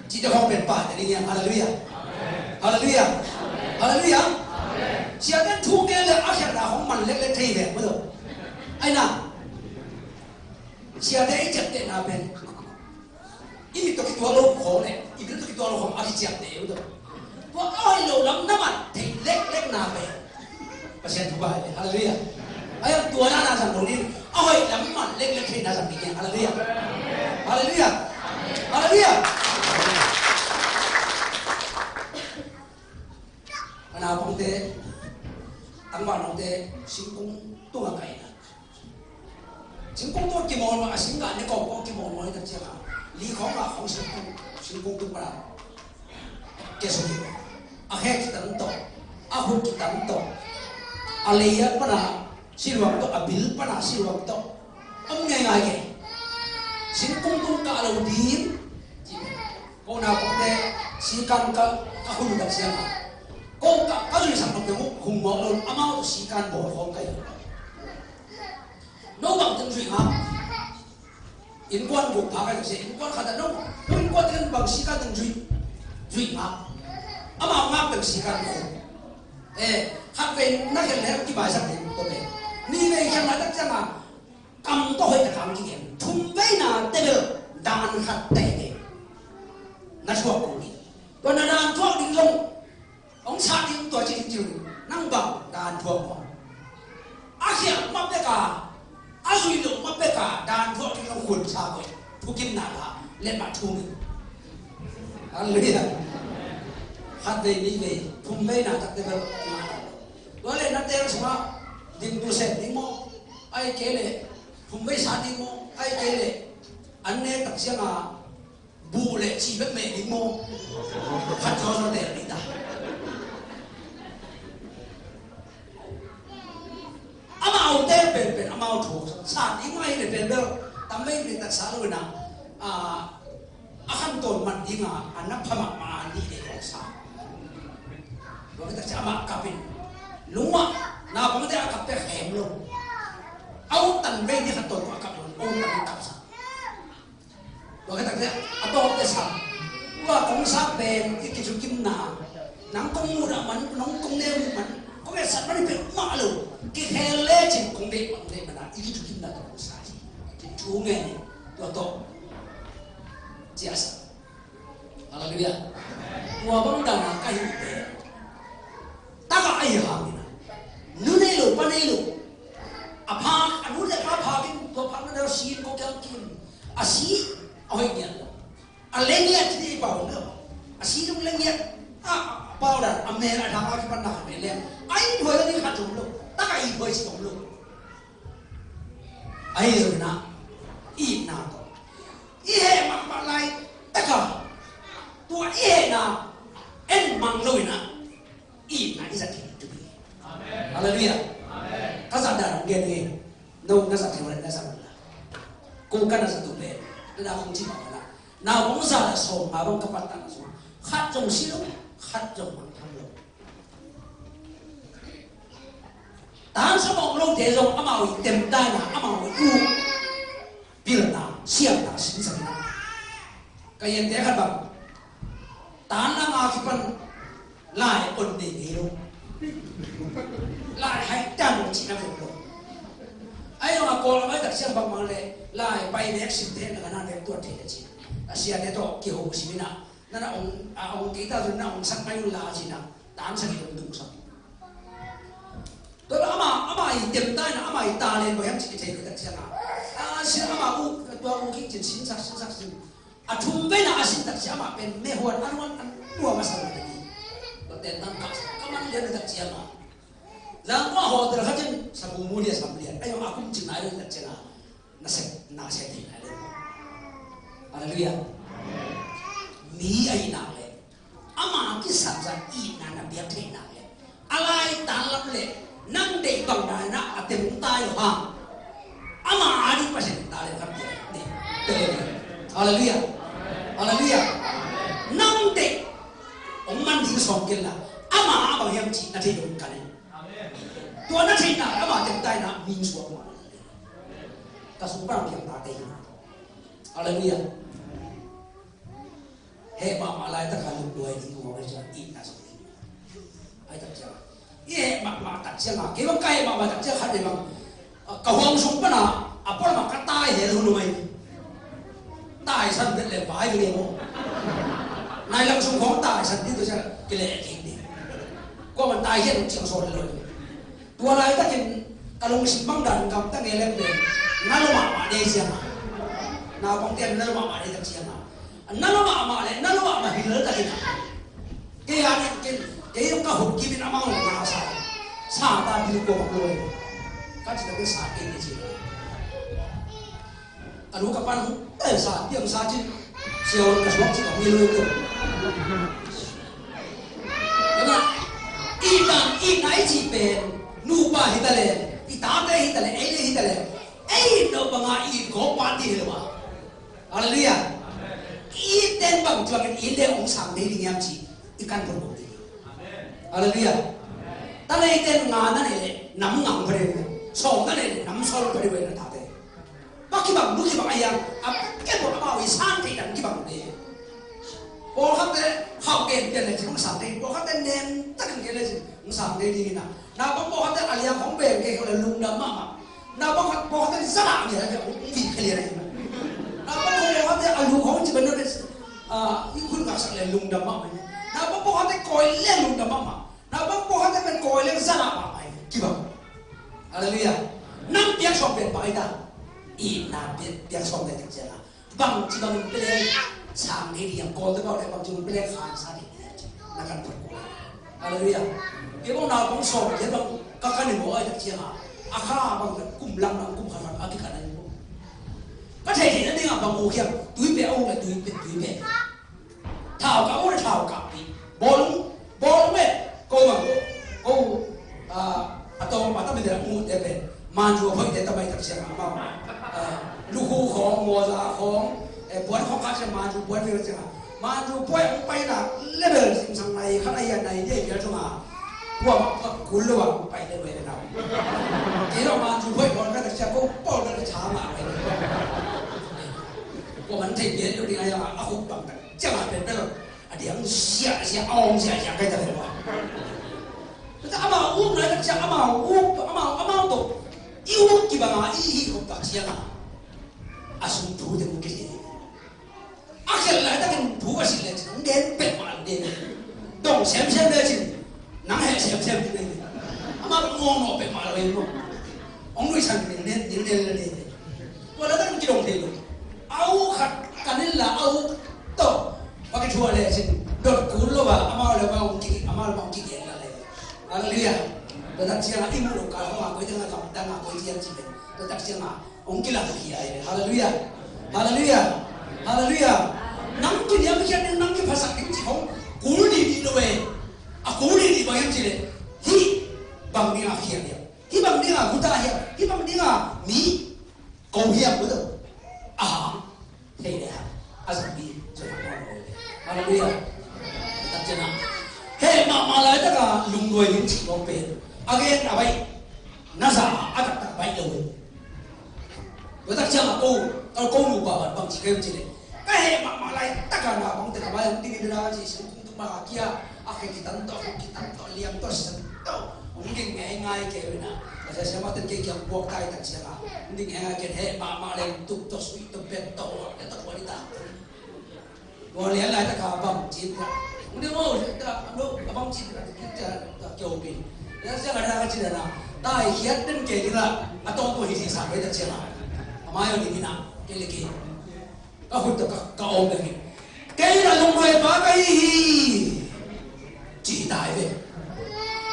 cihte khawng pen pate ding hiam. Halleluiah. Halleluiah. Halleluiah. Siate thu gen le a khiatna khawng man leklek thei ve maw. Ahi na, siate i ciaptehna pen i mit tawh kituak lo khawng le i bil tawh kituak lo khawng a kiciapteh uh tawh. Tua a hoih lo lam na man thei leklekna pen Pasian thupha hi. Halleluiah. Ahi hang tua na na zang lo ding, a hoih lam man leklek theihna zang ding hi. Halleluiah. Halleluiah. Halleluiah. A naupangte, tangvalnate singkung tungah kaihna. Singkung tungah kimawlmawl, a singgah ne kawmkawm kimawlmawl hi tak ciangin li khawng, nga khawng singkung, singkung tung pan a kiasuk hi. A khe kitang tawh, a khut kitang tawh, a lei a pan a siluang tawh, a bil pan a siluang tawh om ngeingai kei. Singkung tung kah lo ding. Ko naupangte sikan ka, ka hun tak ciangin ko ka, ka zuihsak nop teng uh hum mawk lo, amau tawh sikan bawl khawm ka hi. No bang teng zuih ngap? Innkuan guk pha ka hi tak ciang, innkuan khat ah no, no innkuan teng bang sikan teng zuih, zuih ngap? Amau ngap teng sikan khum. Eh, khat vei na khen leh kimaisak ding tua pen. Nih vei khen lai tak ciangin kam tawh hoih tak a hong kigen. Thum veina tebel dan khat teh na thuak kul ding. Tua na dan thuak ding zong hong sa ding tua ci ding ci lo ding. Nang bang dan thuak maw? A khial ma pek a, a zuih loh ma pek a dan thuak ding zong hun sa koih. Thukimna la let mah thu ding. Halleluiah. Khat vei, nih vei, thum veina tak tebel. Tua leh na teel sungah ding tu sem ding maw? Ahih kei leh thum vei sa ding maw? Ahih kei leh an nek tak ciangin buh leh cih bek meh ding maw? Khat zawzaw teel ding ta. Amaute penpen amau thu sa ding mah hi leh pen bel tam vei pen tak sa lo in a, a, a khantawn man ding a, a na pha mahmah a nih leh kong sa. Tua khit tak ciang amah kap in, lungmah, naupangte a kap pen khem lo. A ut tan vei ni khantawn a kap lo, a ut tan a kap sa. Tua khit tak ciang a tawpte sa, tua kong sa pen i kithukimna, nang kong mudah man, nang kong neu man, kong etsat man i pen mah lo, kikhel lecin kong deih man, deih man a i kithukimna tawh kong sa hi. Thu ngen in, tua tawh ciah sa. Halleluiah. Tua bang dan a ka hihte tak a ahi hangin a, nu nei lo, pa nei lo, a phak, a nu le pa phak in, tua phak na deuh si in ko kiang kim. A si a hoih ngiat lo. A leng ngiat ci ding i pau lo. A si zong leng ngiat. A, a pau dan a mel a thang a kipan na khat mel leng. A it huai lo ding khat zong lo. Tak a it huai ci zong lo. Ahi zongin a, itna tawh i heh mahmah lai tak a, tua i hehna en mang lo in a, itna i zat theih ding thupi. Halleluiah. Ka zat dan hong gen hi. No na zat theih uh leh na zat un la. Ko ka na zat uh pen, na na hong ci mah un la. Naupang za le sawm nga bang ka patna sungah khat zong si lo, khat zong mangthang lo. Tansam a om lote zong amau i temtaina, amau i uk pilna, siamna, sinsakna. Ka yente khat bang, tan a nga kipan lai on nei ngei lo. Lai hai tan lo cihna vet lo. Ai zong a kawl a mai tak siang bangmang le lai pai nek sim thei na ka na nek tuan thei le cih. A siate tawh kiho sim in a, na na ong, a ong kei ta zun na ong sak mai un la cih na. Tan sak i dong tung sak. Tua ama, ama i temtaina, ama i talent bang hiam cih kithei khat tak siang a. A, sin ama u, tua u kik cin sin sak, sin sak sin. A A thum veina a sin tak ciang amah pen mehuan a nuam a nuam a sa lo hi. Tua pen tang ka sa ka man lian tak ciang a. Zangkua hotel khat in sabu mu lian sam lian. Ai a kum cing nai lo tak ciang a. Na sek na sek thei nai lo. Hallelujah. Mi a hi nak le ama kisam zat itna na biak theih nak le a laitan lam le nang deih bang na na a tem tai lo hang. Ama a ding Pasian ta le khat biak ni. Hallelujah. Hallelujah. Nang deih hong man ding sawm kei la ama a bang hiam cih na thei dong ka ne. Tua na theihna ama tem tai na ming suak ma. Ka sung pan piang ta te hi. Hallelujah. Heh mahmah laitaka lungduai ding uh a cia itna sawm ding. Ai tak cia i heh mahmah tak cia nga kei bang ka heh mahmah tak cia khat le bang ka huang sung pana a pol ma ka tai hel hun mai. Taisan bet le vai ve le mo. Nai lam sung khong taisan ding tu cia kile kik ding. Kua man tai hian ciang sawl lo. Tua laitakin ka lungsim bang dan gamta ngei leng pen na lo mahmah dei ciang a. Naupangte na lo mahmah dei tak ciang a. Na lo mahmah le na lo mahmah hi lel takin a. Kei a nek ken kei ka huk kimin a mang lo na sa. Sa ta bil ko bak lo. Ka ci takin sa kei ni ci. A lu ka pan huk eh sa tiang sa cin. Sia on ka suak ci ka mi lo ko. Ina, i bang i nai ci pen nupa hi ta le, i tate hi ta le, ei le hi ta le, ei no banga i ko pa ti hi lo wa. Hallelujah. I ten bang tuakin i le ong sang dei ding yam ci i kan pun ko ding. Hallelujah. Ta le i ten nga na ne le nam ngang pa dei, sawm na ne le nam sawm pa dei na tate. Ba kibang lu kibang a yang a kepon amau i san thei dan kibang te. Pawlkhatte khauh gen pian le cin hong san thei, pawlkhatte nem takin gen le cin hong san thei dingin a. Naupang pawlkhatte a liang hong beng kei khong le lungdam mahmah. Naupang khat pawlkhatte zala mi le hong vi khe lian ahi. Naupang pawlkhatte a lu hong ci ban le i hun ngaksak le lungdam mahmah. Naupang pawlkhatte kawi le lungdam mahmah. Naupang pawlkhatte pen kawi le zala mahmah hi. Kibang. Hallelujah. Nang piak sawm pian pai ta. I na piak piak sawm pian tak ciang a. Bang ci bangin peleng sang ni diang kawl te bau le bang ci bangin peleng khan sa ni. Na kan put ko. Hallelujah. Kei bang naupang sawm pian bang ka kan ni mo ai tak ciang a. A kha bang kum lang bang kum kha bang a ki kan ni mo. Ka thei thei na ding a bang u kiang. Tui pe a u le tui pe tui pe. Thau ka u le thau ka pi. Bawlung, bawlung e. Ko ma ko, ko, ah, a tawng ma ta mi de mu te pen. Manzu a phoi te ta mai tak siang a mau. Ah, lukhu khong, moza khong, eh, puan khong kha siang manzu puan mi siang a. Manzu puan hong pai na level sim sang nai kha nai yan nai de bia zong a. Kua ma kua kul lo a hong pai level na. Kei lo manzu puan khong kha tak siang ko pawl na cha ma pai. Ko man thei bia lo ding a yang a khuk bang tak. Ciang a pen pen lo. A diang siahsiah a om siahsiah kai ta ve lua. Tua ciang amau uk nai tak ciang amau uk amau amau tawh i uk kibang a i hih khop tak ciang a, a sung thu te uk kei. A khial lai takin thu a sin le cin hong gen pek mah lo ding. Dong semsem le cin nang heh semsem ding. Amau ngawng ngawh pek mah lo ding. Hong nuihsan ding nen ding nen le ding. Tua laitak in kidong thei lo. A uk khat kan in la a uk tawh va kithuah le cin dot kul lo a amau le amau hong ki amau le amau hong kigel la le. Hallelujah. Tua tak ciang a i muh lo kal hong a koi dang a lam dang a koi ciang ci le. Tua tak ciang a hong kilang khia hi le. Hallelujah. Hallelujah. Hallelujah. Nang kiniam khiat ding nang kiphasak ding ci hong kul didi lo e. A kul didi bang hiam ci le. Hih bang ding a khiat hiam. Hih bang ding a guta hiam. Hih bang ding a mi ko hiam ko to. Aha. Thei le ha. A zang hi. Hallelujah. Tak ciang a heh mahmah laitaka lungduai ding cih bawk pen a gen a baih na za a taktak baih lo hi. Tua tak ciang a ko, a ko nupa bang ci kei ci le ka heh mahmah laitaka na bang te ka baih hong ding in na ci sung kung tuk ma kia. A khe kitan tawh, a khe kitan tawh, liam tawh, sisan tawh hong ding ngeingai kei uh ina. A sia sia mah ten kei kiang buak tai tak ciang a hong ding ngeingai kei heh mahmah le tuk tawh, sui tawh, bet tawh, uak le tawh, uak le tawh. Tua lian laitak a bang cin ka hong ding maw, a bang cin ka kik cia ka kiau pin. Lian sia ka na ka cin na tai khiat den kei ding la a tawng tua hi si sa kei tak ciang a. A mai a ding ina kei le kei. A khut tawh ka, ka om ding hi. Kei na lungduai pa ka hi hi, ci ta hi ve.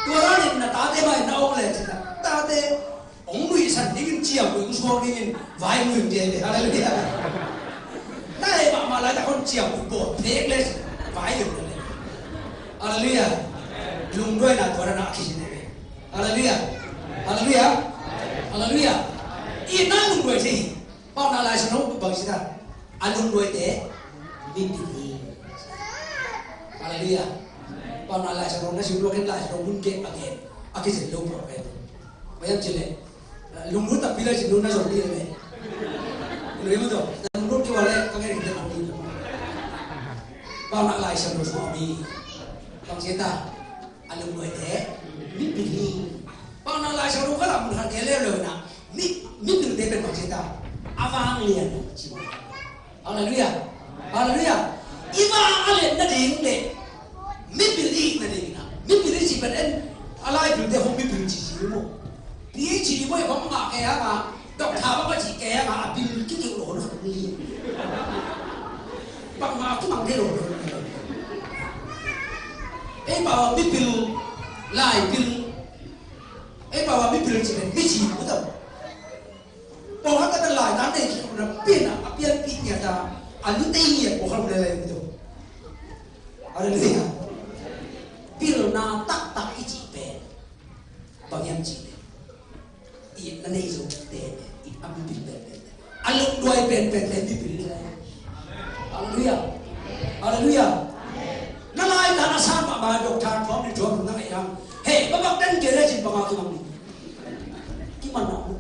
Tua dan in na tate mai na om le ci ta, tate hong nuihsan dingin ciangkui hong suak dingin vai nuih ding hi ve. Halleluiah. Na hei mahmah laitak hong ciangkui bawl phek le vai nuih ding hi ve. Halleluiah. Lungduaina tua dan a kisin hi ve. Halleluiah. Halleluiah. Halleluiah. Itna lungduai ci hi. Paunak Lai Siangtho bang ci ta? A lungduaite mipil hi. Halleluiah. Paunak Lai Siangtho na sim lua ken Lai Siangtho mun kek a gen a kizen lo pawh pen. Bang hiam cih leh lunglut takpi lai cih nu na zong ding leh. Lunglut tawh na lunglut kei ua leh ka gen hi leh zong ding. Paunak Lai Siangtho sung a mi bang ci ta? A lungduaite mipil hi. Paunak Lai Siangtho khalam mun khat gen leuleu na, mi, mipilte pen bang ci ta? A vanglian ci mah. Halleluiah. Halleluiah. I vang a lian nading le mipil i hih nading na, mipil i cih pen en a lai pilte hong mipil ci ci maw? PhD maw, bangmah kei hang a, doctor bangmah cih kei hang a, a bil kikeu lo na khat ni. Bangmah kimang thei lo na khat ni. Ei pau a mipil, lai pil. Ei pau a mipil cih pen mi ci maw tau. Pawlkhat ka pen laitan nei kik na pian a, a pianpih ngiat a, a lutei ngiat pawlkhat om lel lai maw tau. Halleluiah. Pilna taktak i cih pen bang hiam cih leh, itna nei zo te, it a mipil penpen te, a lungduai penpen te mipil hi lai. Halleluiah. Halleluiah. Na laitan a sang mahmah, doctor thuam ding thuam ding na ngaih hang. Hei, babak den kei le cin bang a kimang ding. Kiman na mu.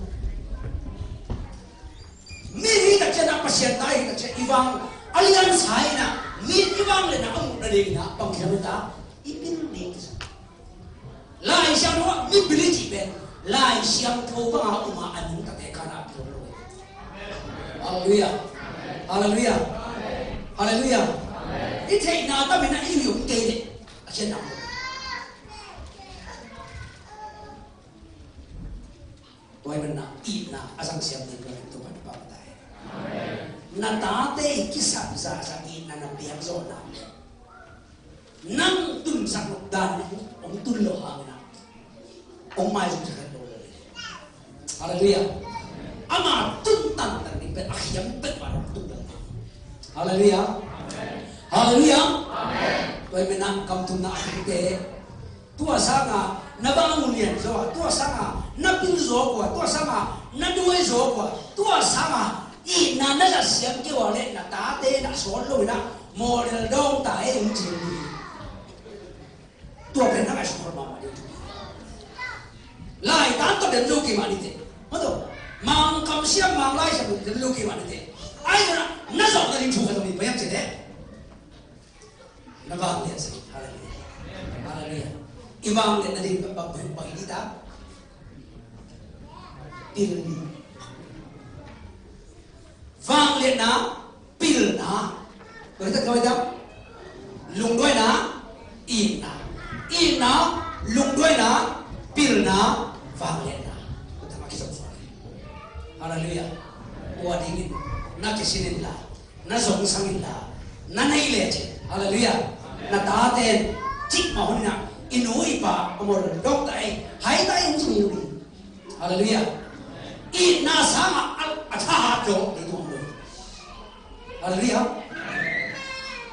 Mi hi tak ciang a, Pasian ta hi tak ciang i vang a liansa in a, mi i vangliatna a muh nading in a bang hiam ta? I pil ding kisa. Lai Siangtho ah mipil i cih pen Lai Siangtho bang a um a, a nungtate kan a pil lo. Halleluiah. Halleluiah. Halleluiah. I theihna tam in a i hi om kei leh a cian na. Tua ahih manin itna a zang siam ding Topa in thupha pia ta hen. Na tate i kisap zahzah itna na piak zawhna, nang tunsak nop dan in hong tun lo hangin a, hong maizumsak het lo. Halleluiah. Ama tun tantan ding pen a khiam pen mah hong tun lo. Halleluiah. Halleluiah. Tua ahih manin a kamthumna a tungte, tua sanga na bang mu lian zaw a, tua sanga na pil zaw kua, tua sanga na duai zaw kua, tua sanga itna na zat siam kei ua leh na tate na sawt lo in a model dawng ta ei hong ci hi. Tua pen na ngaihsut khol mahmah ding. Laitan tawh dem zo kei mah ding teh. Maw tawh. Mangkam siam, Manglai siam dem zo kei mah ding teh. Ai na, na zawh nading thu khat om hi, bang hiam cih leh. Na vanglian sa hi. Halleluiah. Halleluiah. I vanglian nading bang, bang, bang hi ta? Pil ni. Vangliatna, pilna. Koi tak koi tak. Lungduaina, itna. Itna, lungduaina, pilna, vangliatna. Koi tak a kizom suak. Halleluiah. Tua dingin na kisin inla, na zongsang inla, na neih lecin, halleluiah, na taten cikmah hun inah i nu i pa a mawh dawk ta ei, hai ta ei hong ci ni lo ding. Halleluiah. Itna sangah a, a thahat lo ding tuang lo. Halleluiah.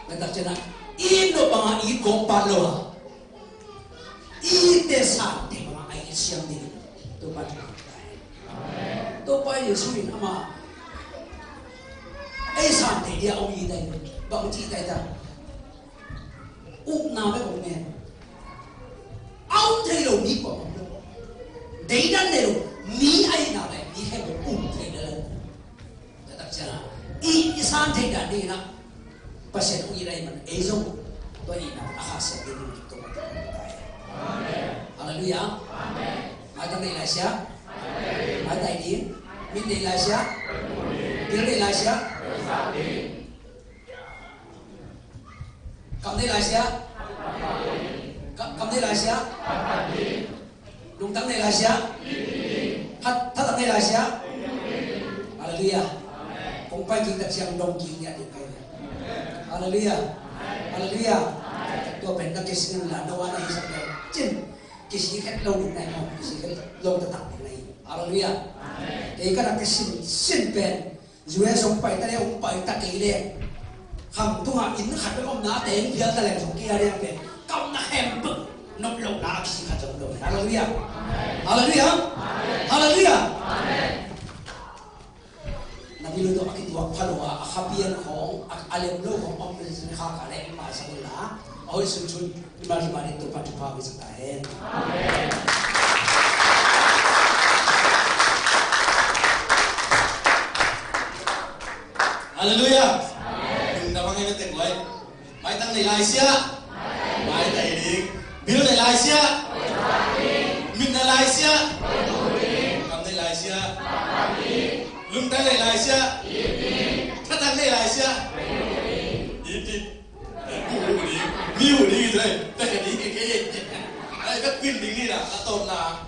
Na takcianah it lo bangah it kawkpat lo a, itte sante bangah a it siam ding. Topa in Topa Jesu in ama ei sante dia om hi ta hi. Bang ci ta hi ta? Upna bek om ngen. A um thei lo mi kua om lo. Deidan nei lo mi a hihna le mi khem lo um thei lo. Tua takcianah i, i san theih dan ding inah Pasian hong it ahih man ei zong tua itna a khasiat ding in Topa in hong it ta hi. Halleluiah. Maitam nei lai sia. Maitai ding. Min nei lai sia. Pil nei lai sia. Kam nei lai sia. Kam, kam nei lai sia. Lungtang nei lai sia. That, thatang nei lai sia. Halleluiah. Kong Pai kik tak ciang dong kik ni a ding kai. Halleluiah. Halleluiah. Tua pen na kisin la na wan a hi sak le cin. Kisi khet lo ding nai maw, kisi khet lo taktak ding nai. Halleluiah. Kei ka na kisin sin pen U S hong pai ta le, hong pai ta kei le, kham tungah inn khat bek omna a teng pial ta leng zong kei a liang pen ka omna khempeuh nop lohna a kisi khat zong lo. Halleluiah. Halleluiah. Halleluiah. Na milu tawh a kituak pha lo a, a kha pian khawng, a, a lem lo khawng om le cin kha ka leh maisak unla, a hoih sunsun mimal kimal in Topa thupha hong hisak ta hen. Halleluiah. Lungdam hang ei na tek luai. Maitang nei lai sia. Maitang nei ding. Bil nei lai sia. Mit nei lai sia. Kam nei lai sia. Lungtang nei lai sia. Thatang nei lai sia. Iti. Mi hu ding. Mi hu ding. Ai, ka kwin ding ni na. Ka tom na.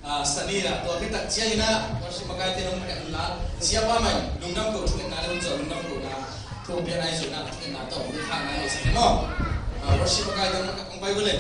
Ah, sani na, tua khit tak ciangin ah, worship makaite nong pek unla, siapa mai, lungdam ko, thungetna le hun zawh lungdam ko na, thu pia nai zawh na, thungetna tawh, hun khak nai lo sa maw. Ah, worship makaite nong pek, nong pai ko le.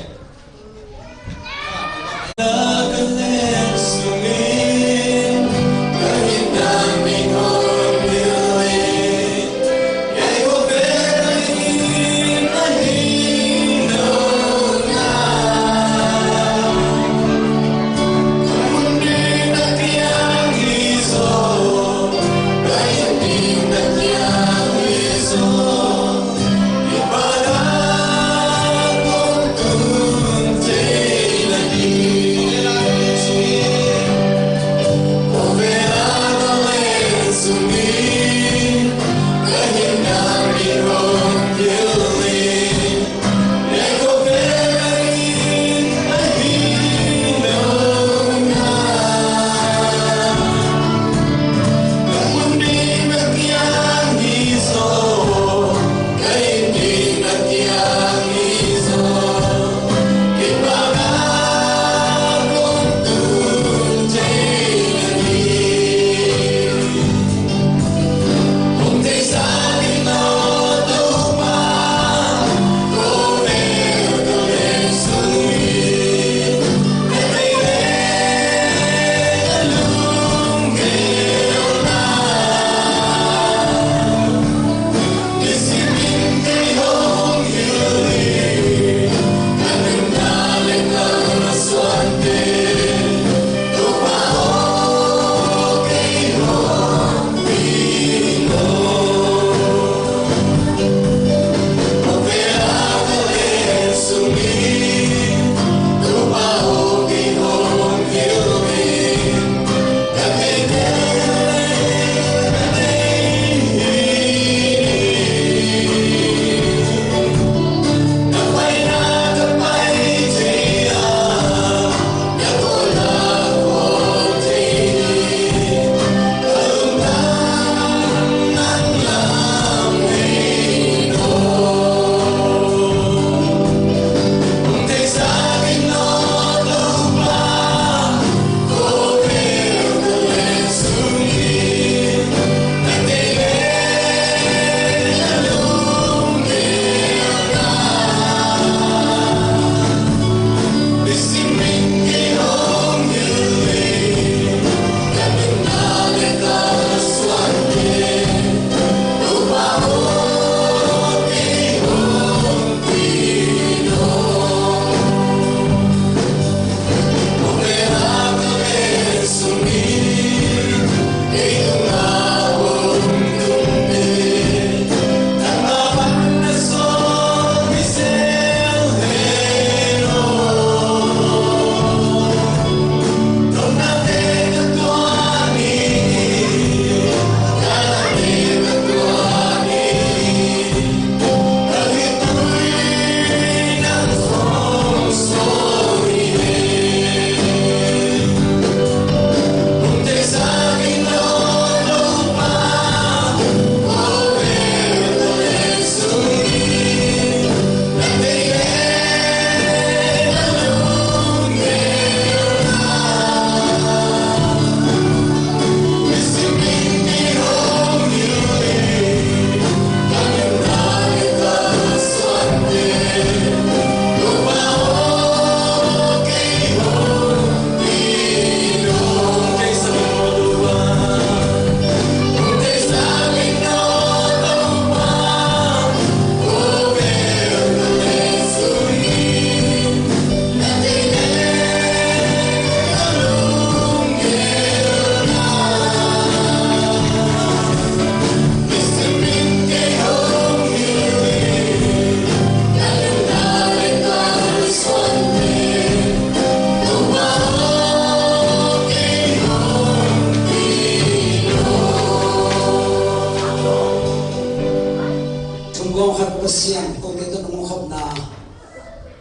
Kong khat Pasian, kong te tawh nong hopna,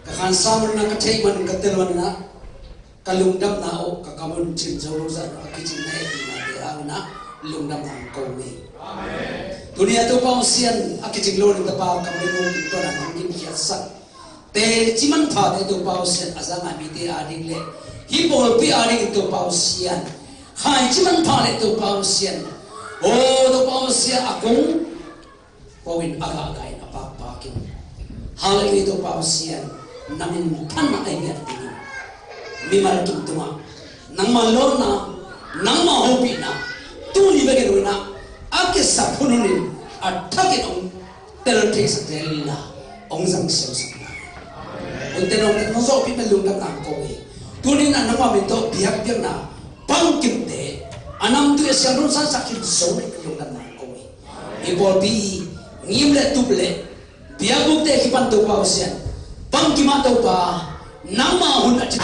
ka khansa man na, ka theih man, ka tel man na, ka lungdamna uh ka kam un cin zo lo zah a kicing na hehpihna te hang na lungdamna ang ko ni. Tuni a Topa Pasian, a kicing lo ning tapa kam ring uh tung tuan a nong gimkhiatsak teci manpha te Topa Pasian, a za ngai mite ading le hih pawlpi ading in Topa Pasian, khaici manpha le Topa Pasian, o Topa Pasian, a kong po in a gahgah in a pakpak in. Hallelujah, Topa Pasian, nang in thanna a hi ngiat dingin mimal kim tungah nangma lawhna, nangma hopihna tuni bek in hun ah a kisak hun hun in a thakin hong tel theisak zel inla, hong zang siangsak inla. Hun te nong tel nong zawhpih pen lungdamna ang ko hi. Tuni in a nangma min tawh biakpiakna bangkimte a namtui a siangtho sansak khin zo pen lungdamna ang ko hi. I pawlpi ngim le tup le biakbukte kipan Topa Pasian, bangkim ah Topa, nangma hun a cip